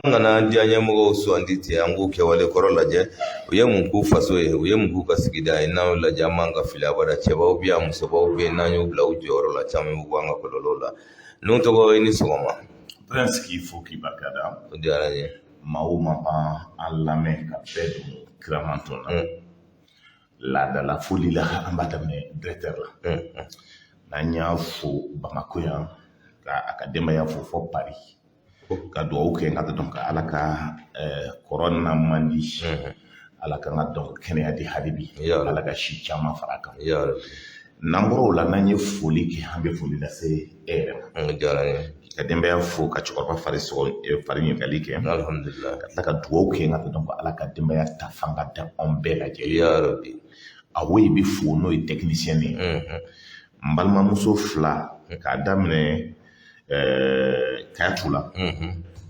Kana an diyaɲɛmɔgɔw sugandi ten, an k'u kɛwale kɔrɔ lajɛ, u ye mun k'u faso ye, u ye mun k'u ka sigida ye. N'an y'o lajɛ, an man ka fili abada. Cɛbaw bɛ yan, musobaw bɛ yen, n'an y'u bila u jɔyɔrɔ la, caman bɛ bɔ an ka kɔlɔlɔw la. N'u tɔgɔ, i ni sɔgɔma. Prince, k'i fo k'i barika da. O diyara n ye. Maa o maa b'an an lamɛn, ka bɛɛ don kiramantɔn na. Laadala foli la, an b'a daminɛ directeur la. N'an y'a fo Bamakɔ yan, ka a ka denbaya fo fɔ Paris, ka dugawu kɛ ka dɔn ka Ala ka kɔrɔ na man di, Ala ka n ka dɔn kɛnɛya di hali bi, Ala ka si caman fara a kan. N'an bɔra o la, n'an ye foli kɛ, an bɛ foli lase e yɛrɛ ma. O diyara n ye. Ka denbaya fo, ka cɛkɔrɔba fari sɔgɔ, fari ɲininkali kɛ. Alhamdulilah. Ka tila ka dugawu kɛ ka dɔn ko Ala ka denbaya ta fanga da anw bɛɛ lajɛlen. Ya rabbi. A wo bɛ fo, n'o ye technicien ye. N balimamuso fila, k'a daminɛ Kayatu la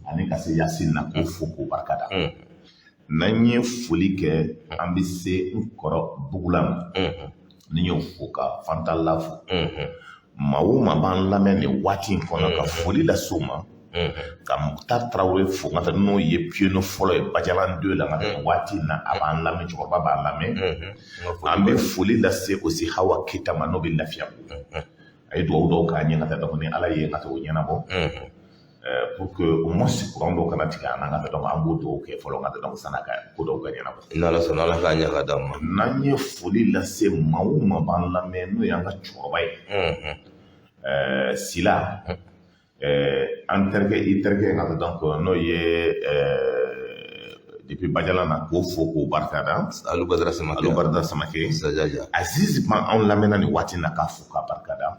ani ka se Yasin na, k'o fo k'o barika da. N'an ye foli kɛ, an bɛ se n kɔrɔ Bugula ma. Ni y'o fo, ka Fantala fo. Maa o maa b'an lamɛn nin waati in kɔnɔ, ka foli lase u ma, ka Mukhtar Tarawele fo ka taa, n'o ye pionnier fɔlɔ ye Bajalan 2 la ka nin waati in na, a b'an lamɛn, cɛkɔrɔba b'an lamɛn. An bɛ foli lase aussi Hawa Keyita ma, n'o bɛ Lafiya. A ye dugawu dɔw k'an ɲɛ ka taa, donc ni Ala ye ka taa o ɲɛnabɔ pour que au moins courant dɔw kana tigɛ an na ka taa, donc an b'o dugawu kɛ fɔlɔ ka taa, donc san'a ka ko dɔw ka ɲɛnabɔ. N'Ala sɔnna, Ala k'a ɲɛ ka d'an ma. N'an ye foli lase maa o maa b'an lamɛn, n'o y'an ka cɛkɔrɔba ye Sila, an terikɛ, i terikɛ ka taa, donc n'o ye depuis Bajalan na, k'o fo k'o barika da. Alu Badara Samake. Alu Badara Samake. Sajaja. Aziz ma anw lamɛnna nin waati in na, k'a fo k'a barika da.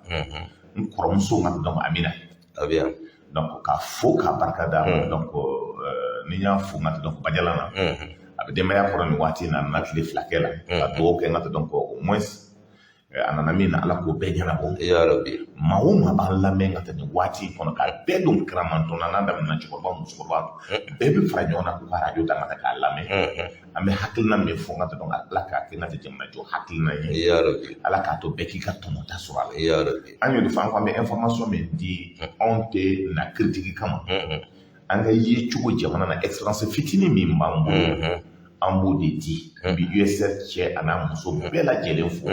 N kɔrɔmuso ka donc Amina. A bɛ yan. Donc k'a fo k'a barika da. Donc ni n y'a fo n ka donc Bajalan na, a bɛ denbaya kɔrɔ nin waati in na, a nana tile 2 kɛ la, ka dugawu kɛ n ka donc au moins a nana min na, Ala k'o bɛɛ ɲɛnabɔ. Ya rabbi. Maa o maa b'an lamɛn ka taa nin waati in kɔnɔ, ka bɛɛ don kiramantɔn na, n'an daminɛna cɛkɔrɔba, musokɔrɔba, bɛɛ bɛ fara ɲɔgɔn na k'u ka arajo ta ka taa k'a lamɛn. An bɛ hakilina min fɔ n ka donc Ala k'a kɛ n ka jamana jɔ hakilina ye. Ya rabbi. Ala k'a to bɛɛ k'i ka tɔmɔta sɔrɔ a la. Ya rabbi. An y'o de fɔ, an ko an bɛ information min di, anw tɛ na critique kama. An ka ye cogo jamana na, expérience fitinin min b'an bolo, an b'o de di. N bɛ USR cɛ a n'a muso bɛɛ lajɛlen fo,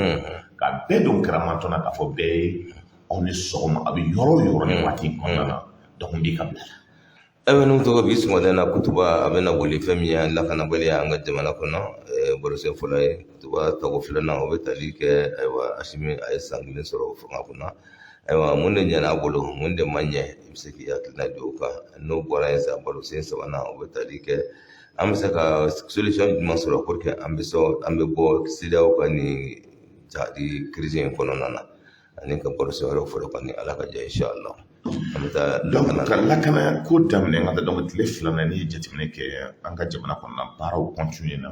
ka bɛɛ don kiramantɔn na, k'a fɔ bɛɛ ye aw ni sɔgɔma, a bɛ yɔrɔ o yɔrɔ nin waati in kɔnɔna na. Donc n b'i ka bila la. Ayiwa, n'u tɔgɔ, bi sɔgɔmada in na, kutuba a bɛna boli fɛn min ye lakanabaliya an ka jamana kɔnɔ, barosen fɔlɔ ye. Kutuba tako filanan, o bɛ tali kɛ, ayiwa, Asimi a ye san 1 sɔrɔ fanga kunna. Ayiwa, mun de ɲɛna a bolo, mun de ma ɲɛ, i bɛ se k'i hakilina di o kan. N'o bɔra yen sa, barosen sabanan, o bɛ tali kɛ an bɛ se ka solution jumɛn sɔrɔ pour que an bɛ sɔn an bɛ bɔ CEDEAO ka nin jadi crise in kɔnɔna na, ani ka barosen wɛrɛw fɔlɔ kan, ni Ala ka jɛ, inshallah. An bɛ taa. Donc ka lakana ko daminɛ ka taa, donc tile filanan, n'i ye jateminɛ kɛ an ka jamana kɔnɔna, baaraw continuer na.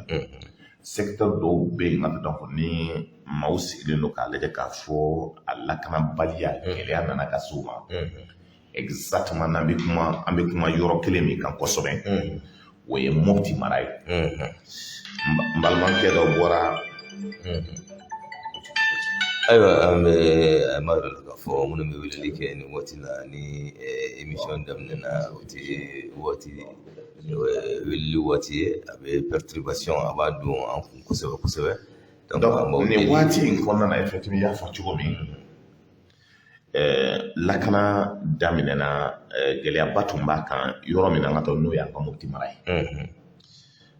Secteur dɔw bɛ yen ka taa, donc ni maaw sigilen don k'a lajɛ k'a fɔ a lakanabaliya gɛlɛya nana ka se o ma. Exactement, n'an bɛ kuma, an bɛ kuma yɔrɔ kelen min kan kosɛbɛ, o ye Mopti mara ye. N balimakɛ dɔ bɔra. Ayiwa, an bɛ an b'a dɔn k'a fɔ minnu bɛ weleli kɛ nin waati la, ni émission daminɛna, o tɛ waati weleli waati ye, a bɛ perturbation a b'a don an kun kosɛbɛ kosɛbɛ. Donc nin waati in kɔnɔna na, effectivement, i y'a fɔ cogo min, lakana daminɛna, gɛlɛyaba tun b'a kan yɔrɔ min na an ka taa, n'o y'an ka Mopti mara ye,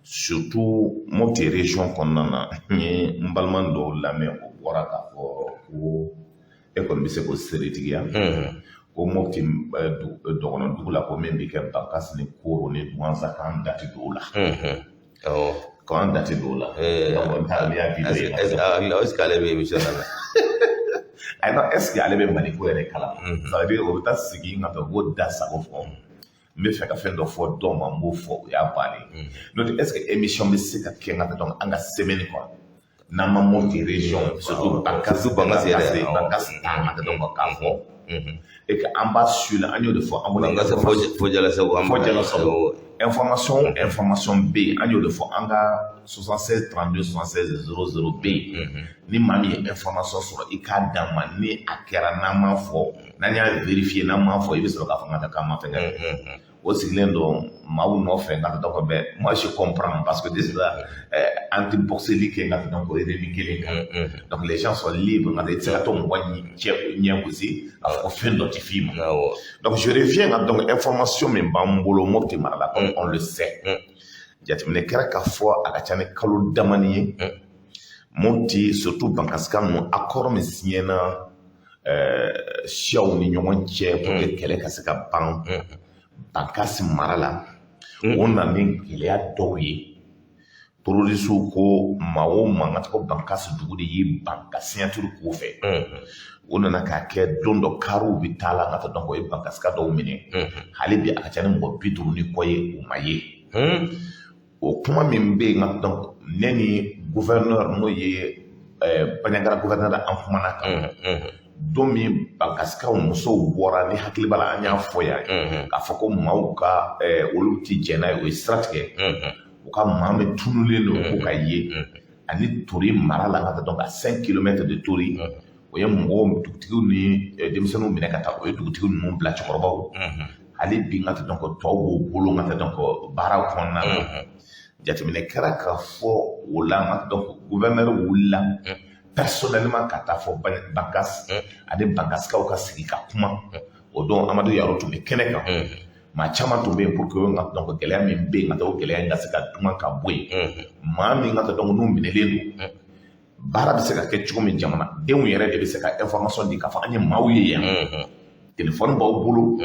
surtout Mopti région kɔnɔna na. N ye n balima dɔw lamɛn, o bɔra k'a fɔ ko e kɔni bɛ se k'o seeretigiya ko Mopti dɔgɔnɔ dugu la, ko min bɛ kɛ Bankasi ni Koro ni Duwanza, k'an date don o la. K'an date don o la. Donc n t'a dɔn n'i y'a vidéo ye. Est ce que ale bɛ émission lamɛn? Ayi, non, est ce que ale bɛ Mali ko yɛrɛ kalama? Ça veut dire o bɛ taa sigi ka taa ko da sago fɔ. N bɛ fɛ ka fɛn dɔ fɔ dɔw ma, n b'o fɔ, o y'a bannen. N'o tɛ, est ce que émission bɛ se ka kɛ n ka donc an ka semaine kɔnɔ, n'an ma Mopti région, surtout Bankasi? Surtout Bankasi yɛrɛ. Bankasi ta ka donc k'a fɔ et que an b'a su la, an y'o de fɔ, an bolo. Bankasi fo Jalasago. Fo Jalasago. Information bɛ yen, an y'o de fɔ, an ka 76 32 76 00 bɛ yen. Ni maa min ye information sɔrɔ, i k'a d'an ma. Ni a kɛra n'an m'a fɔ, n'an y'a vérifier, n'an m'a fɔ, i bɛ sɔrɔ k'a fɔ n ka taa k'an ma fɛn kɛ. O sigilen don maaw nɔfɛ nka donc mais moi je comprends, parce que déjà an tɛ boxeli kɛ nka donc ring kelen kan. Donc les gens sont libres, nka i tɛ se ka to mɔgɔ cɛ ɲɛ gosi k'a fɔ ko fɛn dɔ tɛ f'i ma. Donc je reviens nka donc information min b'an bolo Mopti mara la, comme on le sait, jateminɛ kɛra k'a fɔ a ka ca ni kalo damani ye, Mopti, surtout Bankasika ninnu, accord min signé na siyaw ni ɲɔgɔn cɛ pour que kɛlɛ ka se ka ban Bankasi mara la, o nana ni gɛlɛya dɔw ye. Terroristew ko maa o maa ka ko Bankasi dugu de y'i ban ka signature k'o fɛ, o nana k'a kɛ don dɔ kariw bɛ taa la ka taa, donc o ye Bankasika dɔw minɛ. Hali bi a ka ca ni mɔgɔ 50 ni kɔ ye, o ma ye. O kuma min bɛ yen nka donc ne ni gouverneur, n'o ye Bandiagara gouverneur, an kumana kan don min Bankasikaw musow bɔra, ni hakili b'a la, an y'a fɔ yan k'a fɔ ko maaw ka olu ti jɛn n'a ye, o ye sira tigɛ u ka maa min tununnen don k'o ka ye ani Tori mara la, ka taa donc à 5 kilomètres de Tori, o ye mɔgɔw, dugutigiw ni denmisɛnninw minɛ ka taa, o ye dugutigi ninnu bila, cɛkɔrɔbaw. Hali bi n ka taa donc tɔw b'o bolo n ka taa donc baaraw kɔnɔna na. Jateminɛ kɛra ka fɔ o la n ka donc gouverneur wulila personnellement ka taa fɔ Bankas ani Bankasikaw ka sigi ka kuma. O don Amadu Yaro tun bɛ kɛnɛ kan, maa caman tun bɛ yen pour que n ka donc gɛlɛya min bɛ yen, ka taa o gɛlɛya in ka se ka duman ka bɔ yen. Maa min ka taa donc n'u minɛlen don, baara bɛ se ka kɛ cogo min, jamana denw yɛrɛ de bɛ se ka information di k'a fɔ an ye maaw ye yan, téléphone b'aw bolo,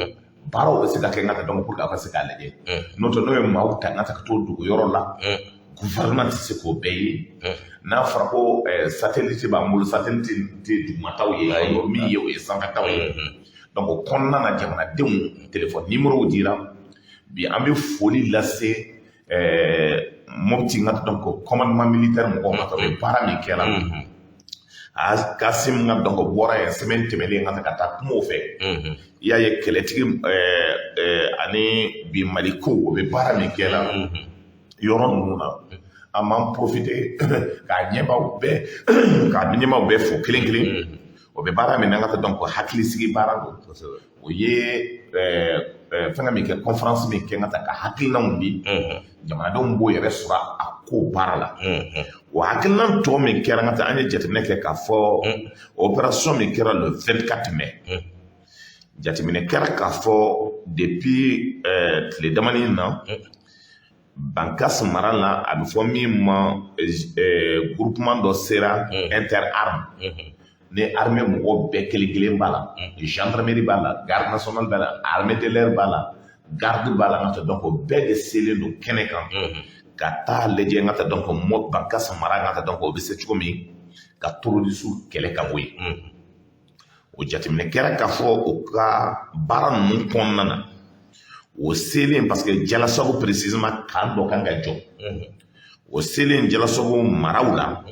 baaraw bɛ se ka kɛ n ka taa donc pour que aw ka se k'a lajɛ. N'o tɛ, n'o ye maaw ta n ka taa ka t'o dugu yɔrɔ la, gouvernement tɛ se k'o bɛɛ ye. N'a fɔra ko satellite b'an bolo, satellite tɛ dugumataw ye, min ye o ye sanfɛtaw ye. Donc o kɔnɔna na, jamanadenw téléphone numéro dira. Bi an bɛ foli lase Mopti n ka donc commandement militaire mɔgɔw ma, o bɛ baara min kɛra. A Kasim ka donc bɔra yen semaine tɛmɛnen ka taa kuma o fɛ. I y'a ye, kɛlɛtigi ani bi Mali ko, o bɛ baara min kɛ la yɔrɔ ninnu na, an b'an profiter k'a ɲɛbaaw bɛɛ fo kelen kelen. O bɛ baara min na, an ka taa donc hakilisigi baara don. O ye fɛngɛ min kɛ, conférence min kɛ, n ka taa ka hakilinaw di jamanadenw b'o yɛrɛ sɔrɔ a ko baara la. O hakilina tɔ min kɛra, n ka taa an ye jateminɛ kɛ k'a fɔ opération min kɛra le 24 mai, jateminɛ kɛra k'a fɔ depuis tile damani na, Bankas mara la, a bɛ fɔ min ma groupement dɔ sera interarmes, ni armée mɔgɔw bɛɛ kelen kelen b'a la, gendarmerie b'a la, garde nationale b'a la, armée de l'air b'a la, garde b'a la, n ka taa donc o bɛɛ de selen don kɛnɛ kan ka taa lajɛ n ka taa donc Bankas mara, n ka taa donc o bɛ se cogo min ka terroriste kɛlɛ ka bɔ yen. O jateminɛ kɛra k'a fɔ o ka baara ninnu kɔnɔna na, o selen, parce que Jalasago précisément, camp dɔ kan ka jɔ, o selen Jalasago maraw la,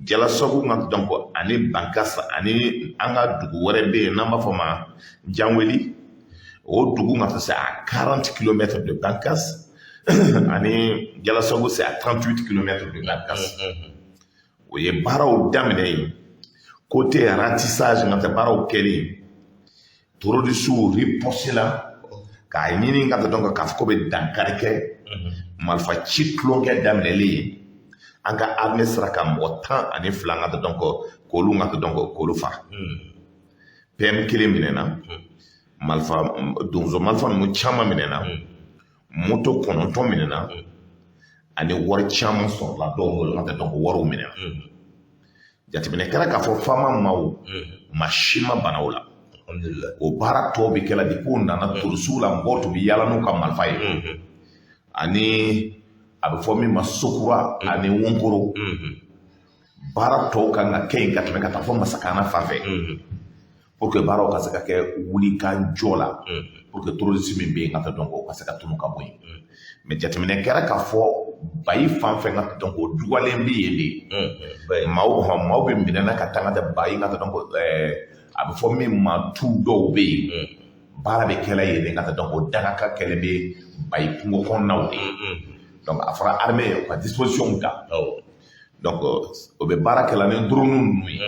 Jalasago ka donc ani Bankas ani an ka dugu wɛrɛ bɛ yen n'an b'a fɔ ma Janweli, o dugu ka c'est à 40 km de Bankas, ani Jalasago c'est à 38 km de Bankas. O ye baaraw daminɛ yen côté ratissage, nka tɛ baaraw kɛlen, terroristew riposte la k'a ɲini ka donc k'a fɔ ko bɛ dankari kɛ. Marifa ci tulonkɛ daminɛlen ye, an ka armée sera ka mɔgɔ 12 ka donc k'olu ka donc k'olu faga. PM kelen minɛna, marifa donso marifa ninnu caman minɛna, moto 9 minɛna, ani wari caman sɔrɔla dɔw bolo ka donc wariw minɛna. Jateminɛ kɛra k'a fɔ faama maaw maa si ma bana o la. O baara tɔw bɛ kɛla depuis u nana terroristew la, mɔgɔw tun bɛ yaala n'u ka marifa ye, ani a bɛ fɔ min ma Sokura ani Wonkoro. Baara tɔw kan ka kɛ yen ka tɛmɛ ka taa fɔ Masakana fan fɛ pour que baaraw ka se ka kɛ wuli ka jɔ la, pour que terroriste min bɛ yen ka taa donc o ka se ka tunu ka bɔ yen. Mais jateminɛ kɛra k'a fɔ Bayi fan fɛ ka donc o dugalen bɛ yen de, maaw bɛ minɛ ka taa ka taa Bayi ka taa donc a bɛ fɔ min ma tu dɔw bɛ yen, baara bɛ kɛla yen de ka taa donc o dagaka kɛlɛ bɛ Bayi kungo kɔnɔnaw de. Donc a fɔra armée ye u ka disposition ta, donc o bɛ baara kɛla ni drone ninnu ye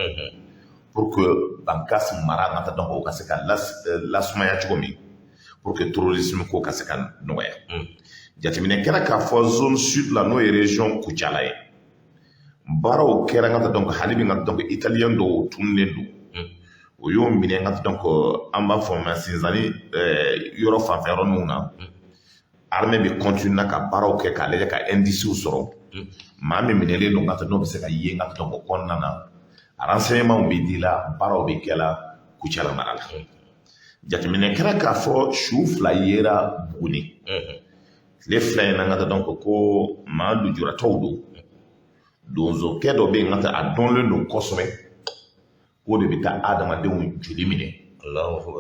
pour que Bankas mara ka taa donc o ka se ka lasumaya cogo min. Pour que terrorisme ko ka se ka nɔgɔya. Jateminɛ kɛra k'a fɔ zone sud la, n'o ye région Kucala ye, baaraw kɛra n ka donc hali bi n ka donc italien dɔw tununnen don, o y'o minɛ n ka donc an b'a fɔ ma Sinzani yɔrɔ fanfɛ yɔrɔ ninnu na. Armée bɛ continuer ka baaraw kɛ k'a lajɛ ka indices sɔrɔ, maa min minɛlen don n ka n'o bɛ se ka ye n ka donc o kɔnɔna na, renseignement bɛ di la, baaraw bɛ kɛ la Kucala mara la. Jateminɛ kɛra k'a fɔ su 2 yera Buguni tile 2 in na, n ka donc ko maa lujuratɔw don, donzokɛ dɔ bɛ yen n ka a dɔnlen don kosɛbɛ k'o de bɛ taa adamadenw joli minɛ.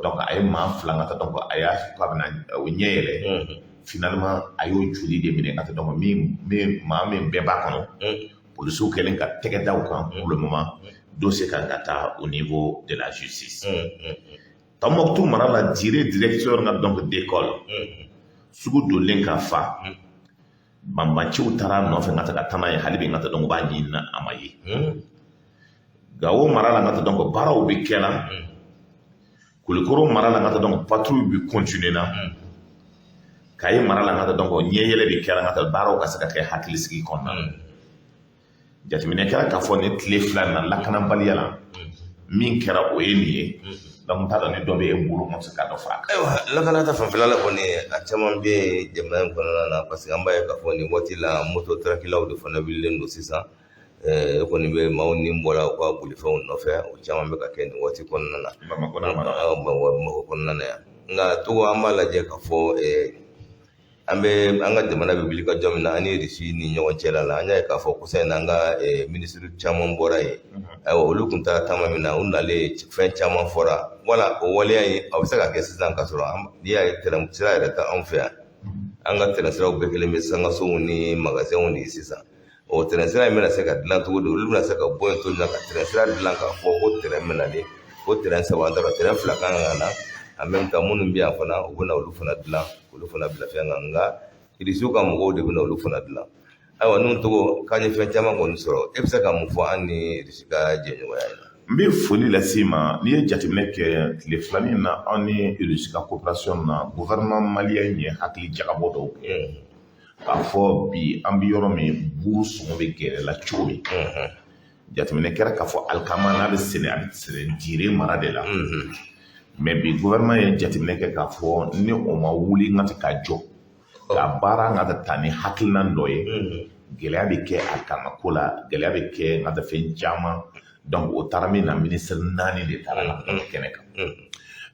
Donc a ye maa 2 n ka donc a y'a k'a bɛna o ɲɛ yɛlɛ, finalement a y'o joli de minɛ n ka donc min min maa min bɛɛ b'a kɔnɔ, polisiw kɛlen ka tɛgɛ da o kan. Pour le moment, dossier kan ka taa au niveau de la justice. Tombouctou mara la, dire directeur n ka donc d'école sugu donlen ka fa, banbanciw taara a nɔfɛ n ka taa ka taa n'a ye. Hali bi n ka donc u b'a ɲini na, a ma ye. Gawo mara la, n ka donc baaraw bɛ kɛ la. Kulikoro mara la, n ka donc patrouille bɛ continuer na. Kayi mara la, n ka donc ɲɛ yɛlɛ bɛ kɛra n ka baaraw ka se ka kɛ hakilisigi kɔnɔna na. Jateminɛ kɛra k'a fɔ nin tile 2 in na, lakanabaliya la min kɛra, o ye nin ye. Donc n t'a dɔn ni dɔ bɛ e bolo, n bɛ se ka dɔ fara a kan. Ayiwa, lakana ta fanfɛla la kɔni, a caman bɛ yen jamana in kɔnɔna na, parce que an b'a ye k'a fɔ nin waati la, moto tarakɛlaw de fana wulilen don sisan. E kɔni bɛ maaw ni bɔra u ka bolifɛnw nɔfɛ, o caman bɛ ka kɛ nin waati kɔnɔna na. Bamakɔ n'a mara. Bamakɔ kɔnɔna na yan. Nka Togo, an b'a lajɛ k'a fɔ an bɛ an ka jamana bɛ wuli ka jɔ min na, an ni Irisi ni ɲɔgɔn cɛla la, an y'a ye k'a fɔ kɔsa in na, an ka minisiri caman bɔra yen. Ayiwa, olu tun taara taama min na, u nalen, fɛn caman fɔra. Wala o waleya in, a bɛ se ka kɛ sisan ka sɔrɔ n'i y'a ye, tɛrɛn sira yɛrɛ tɛ anw fɛ yan. An ka tɛrɛn siraw bɛɛ kelen bɛ sangasow ni magasɛnw de ye sisan. O tɛrɛn sira in bɛna se ka dilan cogo di? Olu bɛna se ka bɔ yen cogo min na ka tɛrɛn sira dilan k'a fɔ ko tɛrɛn bɛ nalen, ko tɛrɛn 3, an taara tɛrɛn 2 kan ka na. En même temps, minnu bɛ yan fana, u bɛna olu fana dilan, olu fana bila fɛn kan. Nka Irisiw ka mɔgɔw de bɛna olu fana dilan. Ayiwa, n'u Togo k'an ye fɛn caman kɔni sɔrɔ, e bɛ se ka mun fɔ an ni Irisi ka jɛɲɔgɔnya in na? N bɛ foli lase i ma. N'i ye jateminɛ kɛ tile filanin na, an ni Irisi ka coopération na, gouvernement malien ye hakili jagabɔ dɔw kɛ k'a fɔ bi an bɛ yɔrɔ min, buru sɔngɔ bɛ gɛlɛya la cogo min. Jateminɛ kɛra k'a fɔ alikama n'a bɛ sɛnɛ, a bɛ sɛnɛ Dire mara de la. Mais bi gouvernement ye jateminɛ kɛ k'a fɔ ni o ma wuli n ka se ka jɔ ka baara n ka taa ni hakilina dɔ ye, gɛlɛya bɛ kɛ alikama ko la, gɛlɛya bɛ kɛ n ka fɛn caman. Donc o taara min na, ministre 4 de taara ka kɛnɛ kan.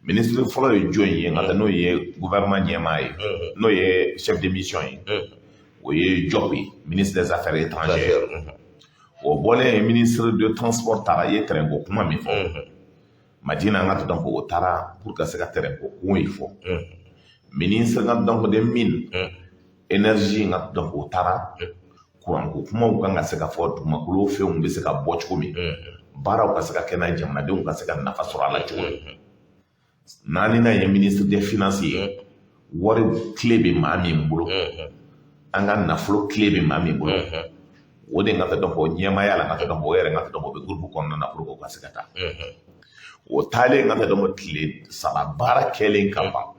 Ministre fɔlɔ ye jɔn ye n ka n'o ye gouvernement ɲɛmaa ye, n'o ye chef de mission ye? O ye Diop ye, ministre des Affaires étrangères. O bɔlen, ministre de Transport taara. I ye train ko kuma min fɔ Madina, n ka donc o taara pour ka se ka train ko kun ye fɔ. Ministre ka donc de Mine, Énergie, n ka donc o taara, kuran ko kumaw kan ka se ka fɔ, dugumakolo fɛnw bɛ se ka bɔ cogo min, baaraw ka se ka kɛ n'a ye, jamanadenw ka se ka nafa sɔrɔ a la cogo min. Naaninan ye ministre des Finances ye, wari tile bɛ maa min bolo, an ka nafolo tile bɛ maa min bolo, o de ka donc o ɲɛmaaya la, ka donc o yɛrɛ ka donc o bɛ groupe kɔnɔna na pour que o ka se ka taa. O taalen, ka donc tile 3 baara kɛlen ka ban,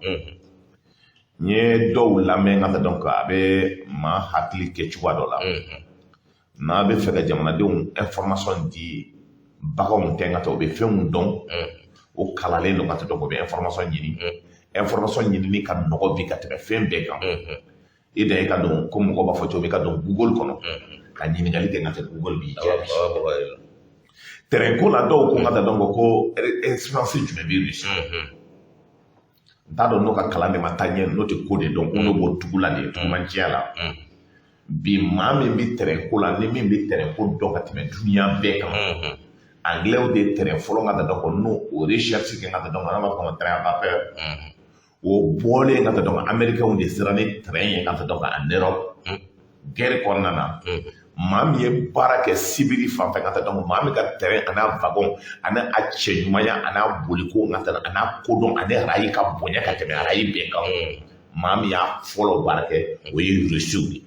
n ye dɔw lamɛn, ka donc a bɛ maa hakili kɛ cogoya dɔ la. N'a bɛ fɛ ka jamanadenw information di, baganw tɛ, ka taa u bɛ fɛnw dɔn, o kalanlen don, ka donc u bɛ information ɲini. Information ɲinini ka nɔgɔ bi ka tɛmɛ fɛn bɛɛ kan. I dan ye ka don, ko mɔgɔ b'a fɔ cogo min, ka don Google kɔnɔ ka ɲininkali kɛ, ka tɛ Google b'i jaabi. Terrain ko la, dɔw ko ka taa donc ko expérience jumɛn bɛ Russie? N t'a dɔn n'o ka kalan de ma taa ɲɛ, n'o tɛ ko de dɔn, ko n'o bɔ tugu la de tugumanciya la. Bi maa min bɛ terrain ko la, ni min bɛ terrain ko dɔn ka tɛmɛ dunuya bɛɛ kan, anglais de terrain fɔlɔ ka taa donc n'o o recherche kɛ, ka taa donc an b'a fɔ ma train à vapeur. O bɔlen, ka taa donc américains de sera ni train ye ka taa donc en Europe guerre kɔnɔna na. Maa min ye baara kɛ Sibiri fan fɛ, ka taa donc maa min ka train a n'a wagon a n'a a cɛ ɲumanya a n'a boliko ka taa a n'a kodɔn ani rail ka bonya ka tɛmɛ rail bɛɛ kan, maa min y'a fɔlɔ baara kɛ, o ye Rusiw de.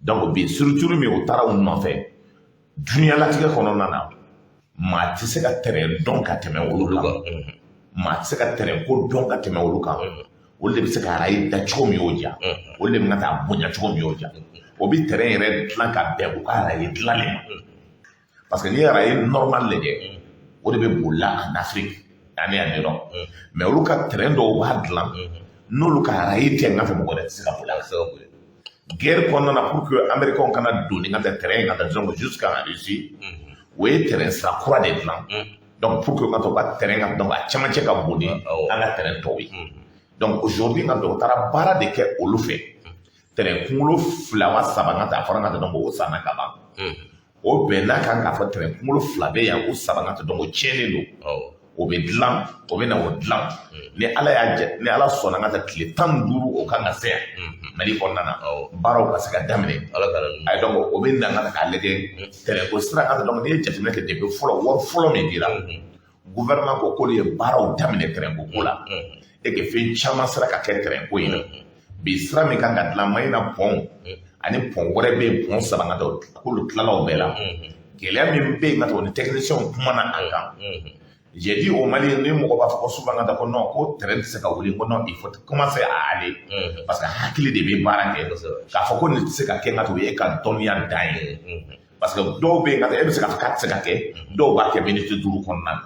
Donc bi structure min o taara u nɔfɛ diɲɛlatigɛ kɔnɔna na, maa tɛ se ka train dɔn ka tɛmɛ olu kan, maa tɛ se ka train ko dɔn ka tɛmɛ olu kan. Olu de bɛ se ka rail da cogo min y'o diya, olu de bɛ ka taa bonya cogo min y'o diya. O bɛ train yɛrɛ dilan ka bɛn u ka rail dilanlen ma, parce que n'i ye rail normal lajɛ, o de bɛ bolila en Afrique ani en Europe. Mais olu ka train dɔw b'a dilan, n'olu ka rail tɛ, n ka fɛ mɔgɔ wɛrɛ tɛ se ka boli a kan. Guerre kɔnɔna na, pour que américains kana don ni ka taa train ka taa, disons, jusqu'en Russie, o ye train sira kura de dilan. Donc pour que ka to ka train ka, donc a cɛmancɛ ka bon ni an ka train tɔw ye. Donc aujourd'hui, nka u taara baara de kɛ olu fɛ, train kunkolo fila wa saba ka taa, a fɔra ka taa, donc o sanna ka ban. O bɛnna kan k'a fɔ train kunkolo fila bɛ yan, o saba ka taa, donc o tiɲɛnen don, o bɛ dilan, o bɛ na o dilan. Ni Ala y'a jɛ, ni Ala sɔnna, ka taa tile 15, o kan ka se yan Mali kɔnɔna na, baaraw ka se ka daminɛ. A ye, donc o bɛ na ka k'a lajɛ train ko sira ka. Donc n'i ye jateminɛ kɛ, depuis fɔlɔ, wari fɔlɔ min dira, gouvernement ko k'olu ye baaraw daminɛ train ko ko la, et que fɛn caman sera ka kɛ train ko in na. Bi, sira min kan ka dilan, Mayina pont ani pont wɛrɛ bɛ yen, pont saba ka taa, k'olu tilala o bɛɛ la. Gɛlɛya min bɛ yen ka taa, o ni techniciens kumana a kan. J'ai dit au Mali, ni mɔgɔ b'a fɔ ko souvent ka taa ko non, ko train tɛ se ka wuli, ko non, il faut commencer à aller, parce que hakili de bɛ baara kɛ. K'a fɔ ko nin tɛ se ka kɛ, n ka to, o ye e ka dɔnniya dan ye, parce que dɔw bɛ yen ka taa, e bɛ se k'a fɔ k'a tɛ se ka kɛ, dɔw b'a kɛ minute 5 kɔnɔna na.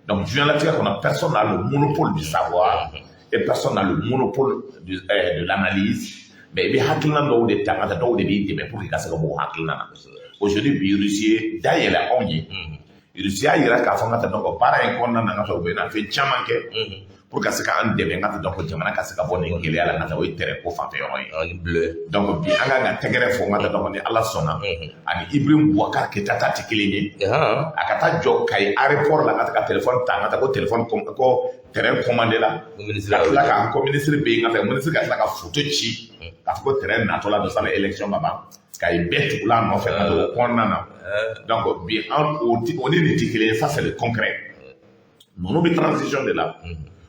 Donc diɲɛlatigɛ kɔnɔ, personne n'a le monopole du savoir et personne n'a le monopole de l'analyse. Mais i bɛ hakilina dɔw de ta ka taa, dɔw de b'i dɛmɛ pour que i ka se ka bɔ o hakilina na. Aujourd'hui bi, Russie ye da yɛlɛ anw ye. Russie y'a yira k'a fɔ n ka taa, donc baara in kɔnɔna na, n ka taa, u bɛ na fɛn caman kɛ pour ka se k'an dɛmɛ, n ka taa, donc jamana ka se ka bɔ nin gɛlɛya la, n ka taa, o ye terrain ko fanfɛ yɔrɔ ye. Donc bi, an kan ka tɛgɛrɛ fɔ, n ka taa, donc ni Ala sɔnna, ani Ibrahim Boubacar Keïta ta tɛ kelen ye. A ka taa jɔ Kayi aéroport la, n ka taa ka téléphone ta, n ka taa ko téléphone ko train commandé la, ka tila ka ko ministre bɛ yen, n ka taa ministre ka tila ka photo ci k'a fɔ ko train natɔ la don sanni élection ka ban, Kayi bɛɛ tugula a nɔfɛ ka don o kɔnɔna na. Donc bi, an o ni nin tɛ kelen ye. Ça, c'est le concret. Ninnu bɛ transition de la,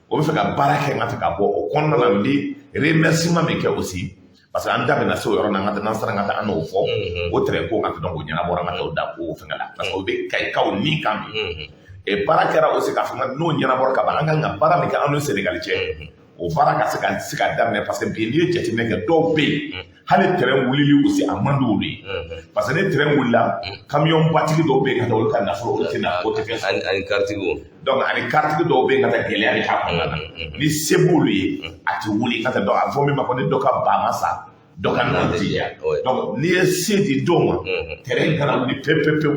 o bɛ fɛ ka baara kɛ, n ka fɛ ka bɔ o kɔnɔna na. N bɛ remerciement min kɛ aussi, parce que an da bɛna se o yɔrɔ la, n ka taa n'an sera, n ka taa an n'o fɔ o train ko, n ka taa, donc o ɲɛnabɔra, n ka taa o da ko fɛngɛ la, parce que o bɛ Kayikaw ni kan bi. Et baara kɛra aussi k'a fɔ n'o ɲɛnabɔra ka ban, an kan ka baara min kɛ an n'o Sénégal cɛ, o baara ka se ka daminɛ, parce que bi, n'i ye jateminɛ kɛ, dɔw bɛ yen, hali train wulili aussi, a man di olu ye, parce que ni train wulila, camion batigi dɔw bɛ yen ka taa, olu ka nafolo, olu tɛ na, o tɛ fɛn sɔrɔ. Ani karitigiw. Donc ani karitigi dɔw bɛ yen ka taa, gɛlɛya bɛ k'a kɔnɔna na. Ni se b'olu ye, a tɛ wuli ka taa. Donc a bɛ fɔ min ma ko ni dɔ ka ba ma sa, dɔ ka nɔnɔ ti diya. Donc n'i ye se di dɔw ma, train kana wuli pewu pewu pewu.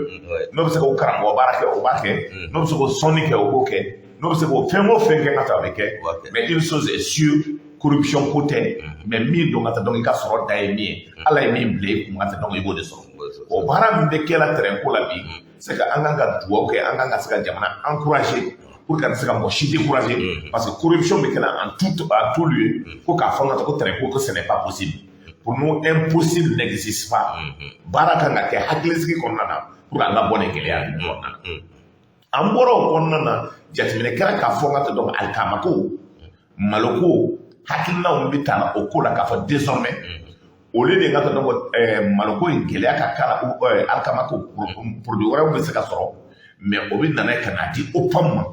N'o bɛ se k'o karamɔgɔ baara kɛ, o b'a kɛ. N'o bɛ se k'o sɔnni kɛ, o b'o kɛ. N'o bɛ se k'o fɛn o fɛn kɛ ka taa, o bɛ kɛ. Mais une chose est sûre, corruption ko tɛ, mais min don ka taa, donc i ka sɔrɔ da ye min ye, Ala ye min bila i kun ka taa, donc i b'o de sɔrɔ. O baara min bɛ kɛ la train ko la bi, c'est que an kan ka dugawu kɛ, an kan ka se ka jamana encourager pour que ka se ka mɔgɔ si décourager, parce que corruption bɛ kɛ la en tout, à tout lieu. Ko k'a fɔ n ka taa ko train ko, que ce n'est pas possible, pour nous, impossible n'existe pas. Baara kan ka kɛ hakilisigi kɔnɔna na pour que an ka bɔ nin gɛlɛya ninnu kɔnɔna na. An bɔra o kɔnɔna na, jateminɛ kɛra k'a fɔ n ka taa, donc alikamako, maloko, hakilinaw bɛ taa o ko la k'a fɔ désormais, au lieu de n ka taa, donc maloko in gɛlɛya ka k'a la, alikamako, produit wɛrɛw bɛ se ka sɔrɔ, mais o bɛ nana ye ka n'a di OPAM ma.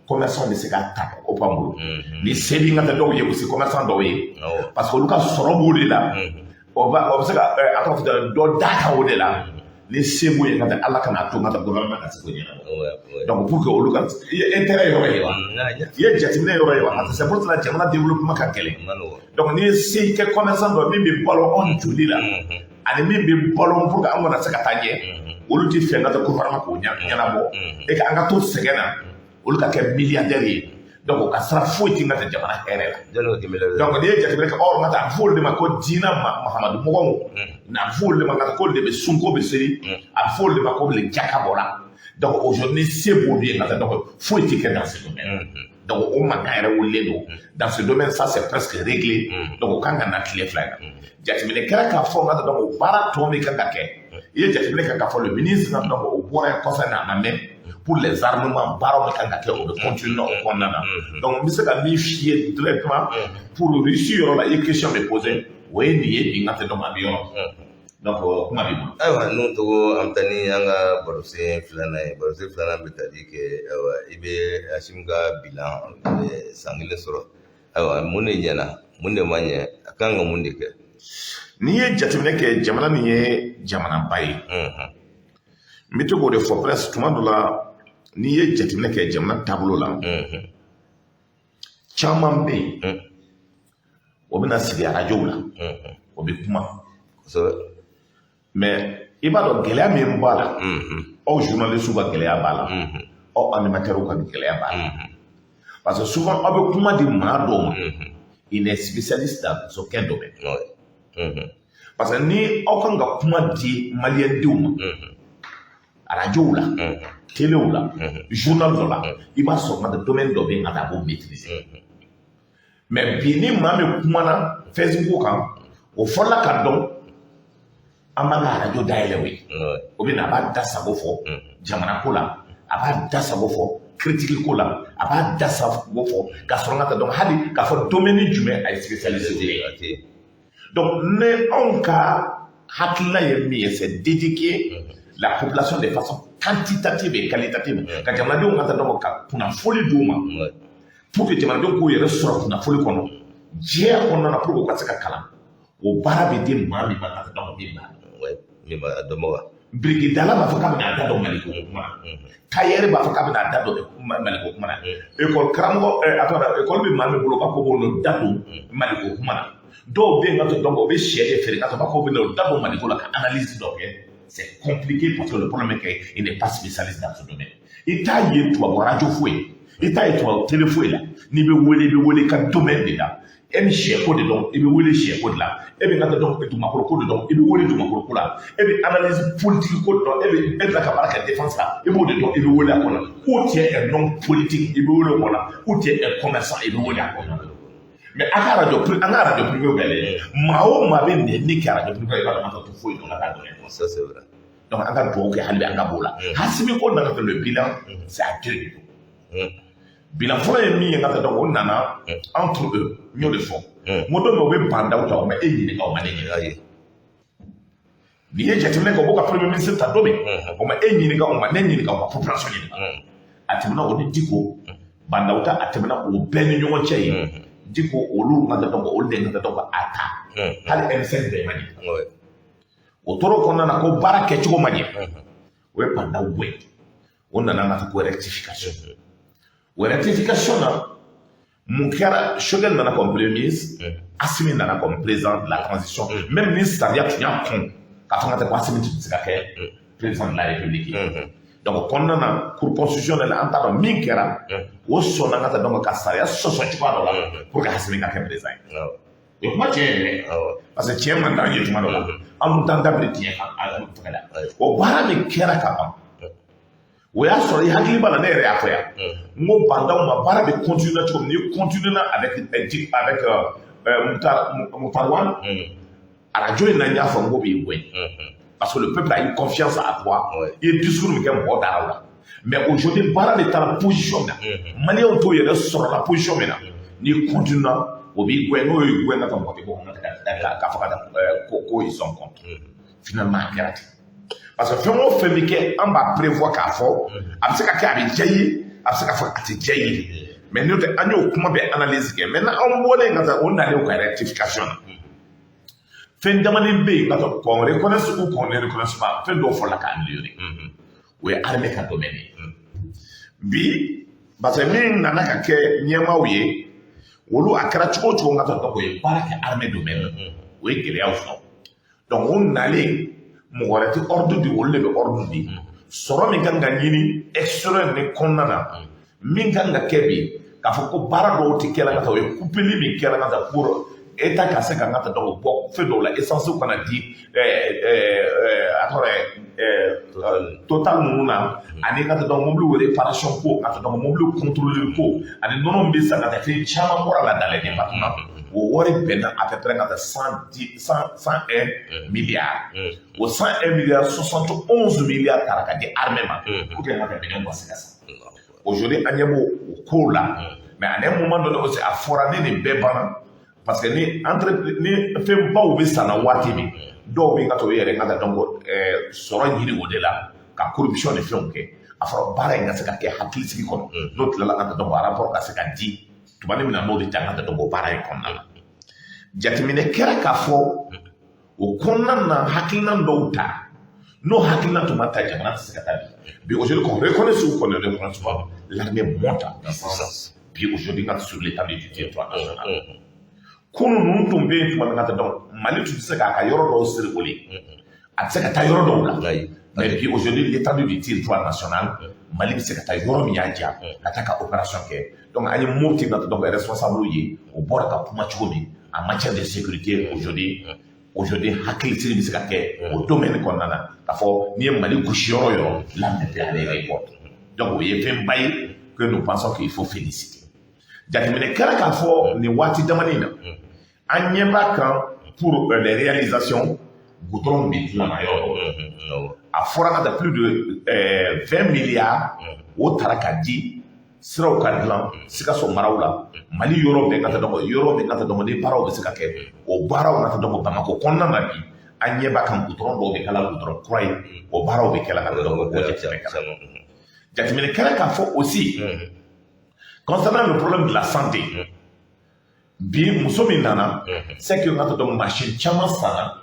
Commerçant bɛ se ka ta OPAM bolo ni se bɛ n ka taa dɔw ye aussi, commerçant dɔw ye, parce que olu ka sɔrɔ b'o de la. O bɛ se ka a tɔgɔ fɔ dɔ d'a kan o de la. Ni se b'o ye ka taa, Ala kana to n ka taa gouvernement ka se k'o ɲɛnabɔ. Donc pour que olu ka i ye intérêt yɔrɔ ye wa, i ye jateminɛ yɔrɔ ye wa, c'est pour cela jamana développement ka gɛlɛn. Donc n'i ye se kɛ commerçant dɔ min bɛ balo anw joli la ani min bɛ balo pour que an kana se ka taa ɲɛ, olu ti fɛ n ka taa gouvernement k'o ɲɛnabɔ et que an ka to sɛgɛn na, olu ka kɛ milliardaire ye. Donc o ka sira foyi ti n ka taa jamana hɛrɛ la. Donc n'i ye jateminɛ kɛ, or n ka taa, a bɛ fɔ olu de ma ko diinɛ Mahamadu mɔgɔw, a bɛ fɔ olu de ma ka k'olu de bɛ sunko bɛ seli, a bɛ fɔ olu de ma ko le jaka bɔra. Donc aujourd'hui, ni se b'olu ye ka taa, donc foyi ti kɛ dans ce domaine. Donc o mankan yɛrɛ wulilen don dans ce domaine, ça c'est presque réglé. Donc o kan ka na tile 2 in na. Jateminɛ kɛra k'a fɔ n ka taa, donc o baara tɔ min kan ka kɛ, i ye jateminɛ kɛ k'a fɔ le ministre, donc o bɔra yen kɔfɛ na, a ma mɛn, pour les armements, baaraw min kan ka kɛ, o bɛ continuer o kɔnɔna na. Donc n bɛ se ka min f'i ye directement pour Russie yɔrɔ la, i ye question min poser, o ye nin ye bi, n ka tɛ, donc a bɛ yɔrɔ, donc kuma b'i bolo. Ayiwa, n'o togo, an bɛ taa ni an ka barosen filanan ye. Barosen filanan bɛ tali kɛ, ayiwa, i bɛ Asimi ka bilan san kelen sɔrɔ. Ayiwa, mun de ɲɛna, mun de ma ɲɛ, a kan ka mun de kɛ? N'i ye jateminɛ kɛ, jamana nin ye jamanaba ye. N bɛ to k'o de fɔ presque tuma dɔ la. N'i ye jateminɛ kɛ jamana taabolo la, caman bɛ yen, o bɛna sigi arajow la, o bɛ kuma. Mais i b'a dɔn gɛlɛya min b'a la, aw journalistes ka gɛlɛya b'a la, aw animateurs ka gɛlɛya b'a la, parce que souvent aw bɛ kuma di maa dɔw ma, il n'est spécialiste dans aucun domaine. Parce que ni aw kan ka kuma di maliyɛndenw ma arajow la, telew la, journal dɔ la, i b'a sɔrɔ ka domaine dɔ bɛ yen ka taa a b'o maîtriser. Mais bi, ni maa min kumana Facebook kan, o fɔlɔla ka dɔn an b'an ka arajo dayɛlɛ o ye, o bɛ na, a b'a da sago fɔ jamana ko la, a b'a da sago fɔ critique ko la, a b'a da sago fɔ ka sɔrɔ ka taa dɔn hali k'a fɔ domaine jumɛn a ye spécialiste ye. Donc ne anw ka hakilina ye min ye, c'est d'éduquer la population de façon quantitative et qualitative, ka jamanadenw ka taa dɔn ka kunnafoli d'u ma pour que jamanadenw k'u yɛrɛ sɔrɔ kunnafoli kɔnɔ diɲɛ kɔnɔna na, pour que u ka se ka kalan. O baara bɛ di maa min ma ka dɔn min b'a Min b'a dɔnbaga. Birikidala b'a fɔ k'a bɛna a da dɔn Maliko kuma na, tailleur b'a fɔ k'a bɛna a da dɔn Maliko kuma na, école karamɔgɔ, a tɔgɔ école bɛ maa min bolo, k'a ko b'o da don Maliko kuma na. Dɔw bɛ yen ka to dɔn o bɛ sɛ de feere ka sɔrɔ k'o bɛ na o da don Maliko la ka analyse dɔ kɛ. C'est compliqué, parce que le problème est qu'il n'est pas spécialiste dans ce domaine. I t'a ye tubabu radio foyi, i t'a ye tubabu télé foyi la. N'i bɛ wele, i bɛ wele i ka domaine de la. E bɛ sɛko de dɔn, i bɛ wele sɛko de la. E bɛ ka dɔn dugumakolo ko de dɔn, i bɛ wele dugumakolo ko la. E bɛ analyse politique ko de dɔn, e bɛ e bɛ ka baara kɛ défense la, i b'o de dɔn, i bɛ wele a kɔnɔ. Ou tu es un homme politique, i bɛ wele o kɔnɔ, ou tu es un commerçant, i bɛ wele a kɔnɔ. Mais a ka radio, an ka radio privé bɛɛ lajɛ, maa o maa bɛ nɛni kɛ radio privé, i b'a dɔn an tɛ foyi dɔn ka dɔn. Ça, c'est vrai. Donc an ka dugawu kɛ hali bi an ka b'o la. Asimi ko nana fɛ, le bilan, c'est à deux niveaux. Bilan fɔlɔ ye min ye ka taa dɔn, o nana entre eux, n y'o de fɔ. N ko don min o bɛ Bah N'Daw ta, o ma e ɲininka, o ma ne ɲininka. N'i ye jateminɛ kɛ, o b'o ka premier ministre ta don min, o ma e ɲininka, o ma ne ɲininka, o ma population ɲininka. A tɛmɛna o ni Diko, Bah N'Daw ta, a tɛmɛna o bɛɛ ni ɲɔgɔn cɛ ye. Diko, olu ka dɔn, olu de ka dɔn a ta. Hali M5 bɛɛ ma ɲininka. O tora o kɔnɔna na ko baara kɛcogo ma ɲɛ, o ye Bah N'Daw gɛn. O nana ka ko rectification. O rectification na, mun kɛra? Choguel nana comme premier ministre, Assimi nana comme président de la transition. Même ni sariya tun y'a kɔn k'a fɔ ka tɛ ko Assimi tun tɛ se ka kɛ président de la République ye. Donc o kɔnɔna na, cour constitutionnelle, an t'a dɔn min kɛra, o sɔnna ka taa dɔn ka sariya sɔsɔ cogoya dɔ la pour que Assimi ka kɛ président ye. O ye kuma tiɲɛ yɛrɛ, parce que tiɲɛ man d'an ye tuma dɔ la, an dun t'an dabiri tiɲɛ kan a fɛngɛ la. O baara min kɛra ka ban, o y'a sɔrɔ i hakili b'a la, ne yɛrɛ y'a fɔ yan, n ko Bah N'Daw ma, baara bɛ continuer cogo min, n'i continuer avec Moctar Ouane, arajo in na, n y'a fɔ n ko b'i gɛn, parce que le peuple a eu confiance à toi. I ye discours min kɛ, mɔgɔ dara o la. Mais aujourd'hui, baara de taara position min na, maliyɛnw t'o yɛrɛ sɔrɔ la position min na, n'i continuer na, o b'i gɛn. N'o y'i gɛn ka mɔgɔ tɛ bɔ k'a fɔ ka taa ko ils sont contre. Finalement, a kɛra ten, parce que fɛn o fɛn bɛ kɛ, an b'a prévoir k'a fɔ a bɛ se ka kɛ, a bɛ diya i ye, a bɛ se k'a fɔ a tɛ diya i ye. Mais n'o tɛ, an y'o kuma bɛɛ analyse kɛ. Maintenant, an bɔlen ka taa, o nalen o ka rectification na, fɛn damanin bɛ yen ka taa, qu'on reconnaisse ou qu'on ne reconnaisse pas, fɛn dɔw fɔla k'a améliorer. O ye armée ka domaine ye bi, parce que min nana ka kɛ ɲɛmaaw ye, olu a kɛra cogo o cogo, n ka taa o ye baara kɛ armée domaine na, o ye gɛlɛyaw sɔrɔ. Donc o nalen, mɔgɔ wɛrɛ tɛ ordre di, olu de bɛ ordre di. Sɔrɔ min kan ka ɲini extérieur ni kɔnɔna na, min kan ka kɛ bi, k'a fɔ ko baara dɔw tɛ kɛla ka taa, o ye coupeli min kɛra ka taa pour état ka se ka n ka taa dɔn bɔ fɛn dɔw la, essence kana di a tɔgɔ ye Total ninnu na, ani ka taa dɔn mobili réparation ko, ka taa dɔn mobili contrôler ko, ani nɔnɔ min bɛ san ka taa, fɛn caman bɔra la dans les départements. O wari bɛnna à peu près ka taa 110, 101 milliards. O 101 milliards, 71 milliards taara ka di armée ma pour que n ka taa minɛnw ka se ka san. Aujourd'hui, an ɲɛ b'o kow la. Mais à un moment donné aussi, a fɔra ni nin bɛɛ banna, parce que ni entre ni fɛnbaw bɛ san na waati min, dɔw bɛ yen ka to yɛrɛ ka taa dɔn ko sɔrɔ ɲini o de la ka corruption ni fɛnw kɛ. A fɔra baara in ka se ka kɛ hakilisigi kɔnɔ, n'o tilala ka taa dɔn ko rapport ka se ka di. Tuma min na n'o bɛ taa ka dɔ bɔ baara in kɔnɔna na, jateminɛ kɛra k'a fɔ o kɔnɔna na, hakilina dɔw ta, n'o hakilina tun ma ta, jamana tɛ se ka taa. Bi aujourd'hui, qu'on reconnaisse ou qu'on ne reconnaisse pas, l'armée monte en puissance bi aujourd'hui ka sur l'étendue du territoire national. Kunun ninnu tun bɛ yen tuma min ka taa, donc Mali tun tɛ se k'a ka yɔrɔ dɔw siri, a tɛ se ka taa yɔrɔ dɔw la. Mais bi aujourd'hui, l'étendue du territoire national, Mali bɛ se ka taa yɔrɔ min y'a diya ka taa ka opération kɛ. Donc an ye Mopti ka, donc responsable ye, o bɔra ka kuma cogo min en matière de sécurité, aujourd'hui hakilisigi bɛ se ka kɛ o domaine kɔnɔna na, k'a fɔ n'i ye Mali gosi yɔrɔ o yɔrɔ, l'armée peut aller répondre. Donc o ye fɛnba ye que nous pensons qu'il faut féliciter. Jateminɛ kɛra k'a fɔ nin waati damani na, an ɲɛ b'a kan pour les réalisations, goudron bɛ dilan na yɔrɔ dɔw. A fɔra ka taa plus de 20 milliards, o taara ka di siraw ka dilan Sikaso maraw la, Mali yɔrɔ bɛɛ ka taa. Donc yɔrɔ bɛɛ ka taa, donc ni baaraw bɛ se ka kɛ, o baaraw ka taa. Donc Bamakɔ kɔnɔna na bi, an ɲɛ b'a kan, goudron dɔw bɛ kɛ la, goudron kura ye, o baaraw bɛ kɛ la ka taa. Donc o jateminɛ kɛra. Jateminɛ kɛra k'a fɔ aussi, concernant le problème de la santé, bi muso min nana, c'est que n ka taa, donc machine caman sanna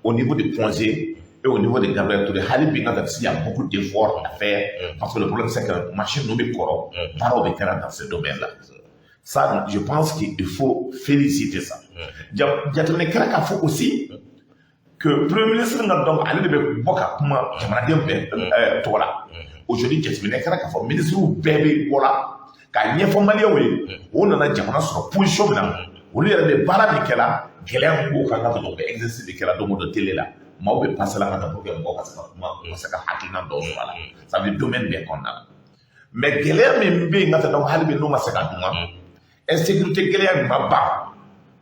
au niveau de Point G et au niveau de Gabriel Touré. Hali bi n ka taa, il y a beaucoup d'efforts à faire, parce que le problème, c'est que machine ninnu bɛ kɔrɔ, baaraw bɛ kɛra dans ce domaine là. Ça, je pense qu'il faut féliciter ça. Jateminɛ kɛra k'a fɔ aussi que premier ministre ka, donc ale de bɛ bɔ ka kuma jamanaden bɛɛ tɔgɔ la. Aujourd'hui, jateminɛ kɛra k'a fɔ ministres bɛɛ bɛ bɔ la k'a ɲɛfɔ maliyɛnw ye, o nana jamana sɔrɔ position min na, olu yɛrɛ bɛ baara min kɛla, gɛlɛya min b'o kan ka dɔn, o bɛ exercice de kɛla don o don télé la, maaw bɛ passer la ka taa pour que mɔgɔw ka se ka kuma, u ka se ka hakilina dɔw sɔrɔ a la. Ça veut dire domaine bɛɛ kɔnɔna la. Mais gɛlɛya min bɛ yen ka taa, donc hali bi n'o ma se ka dun, insécurité gɛlɛya min ma ban,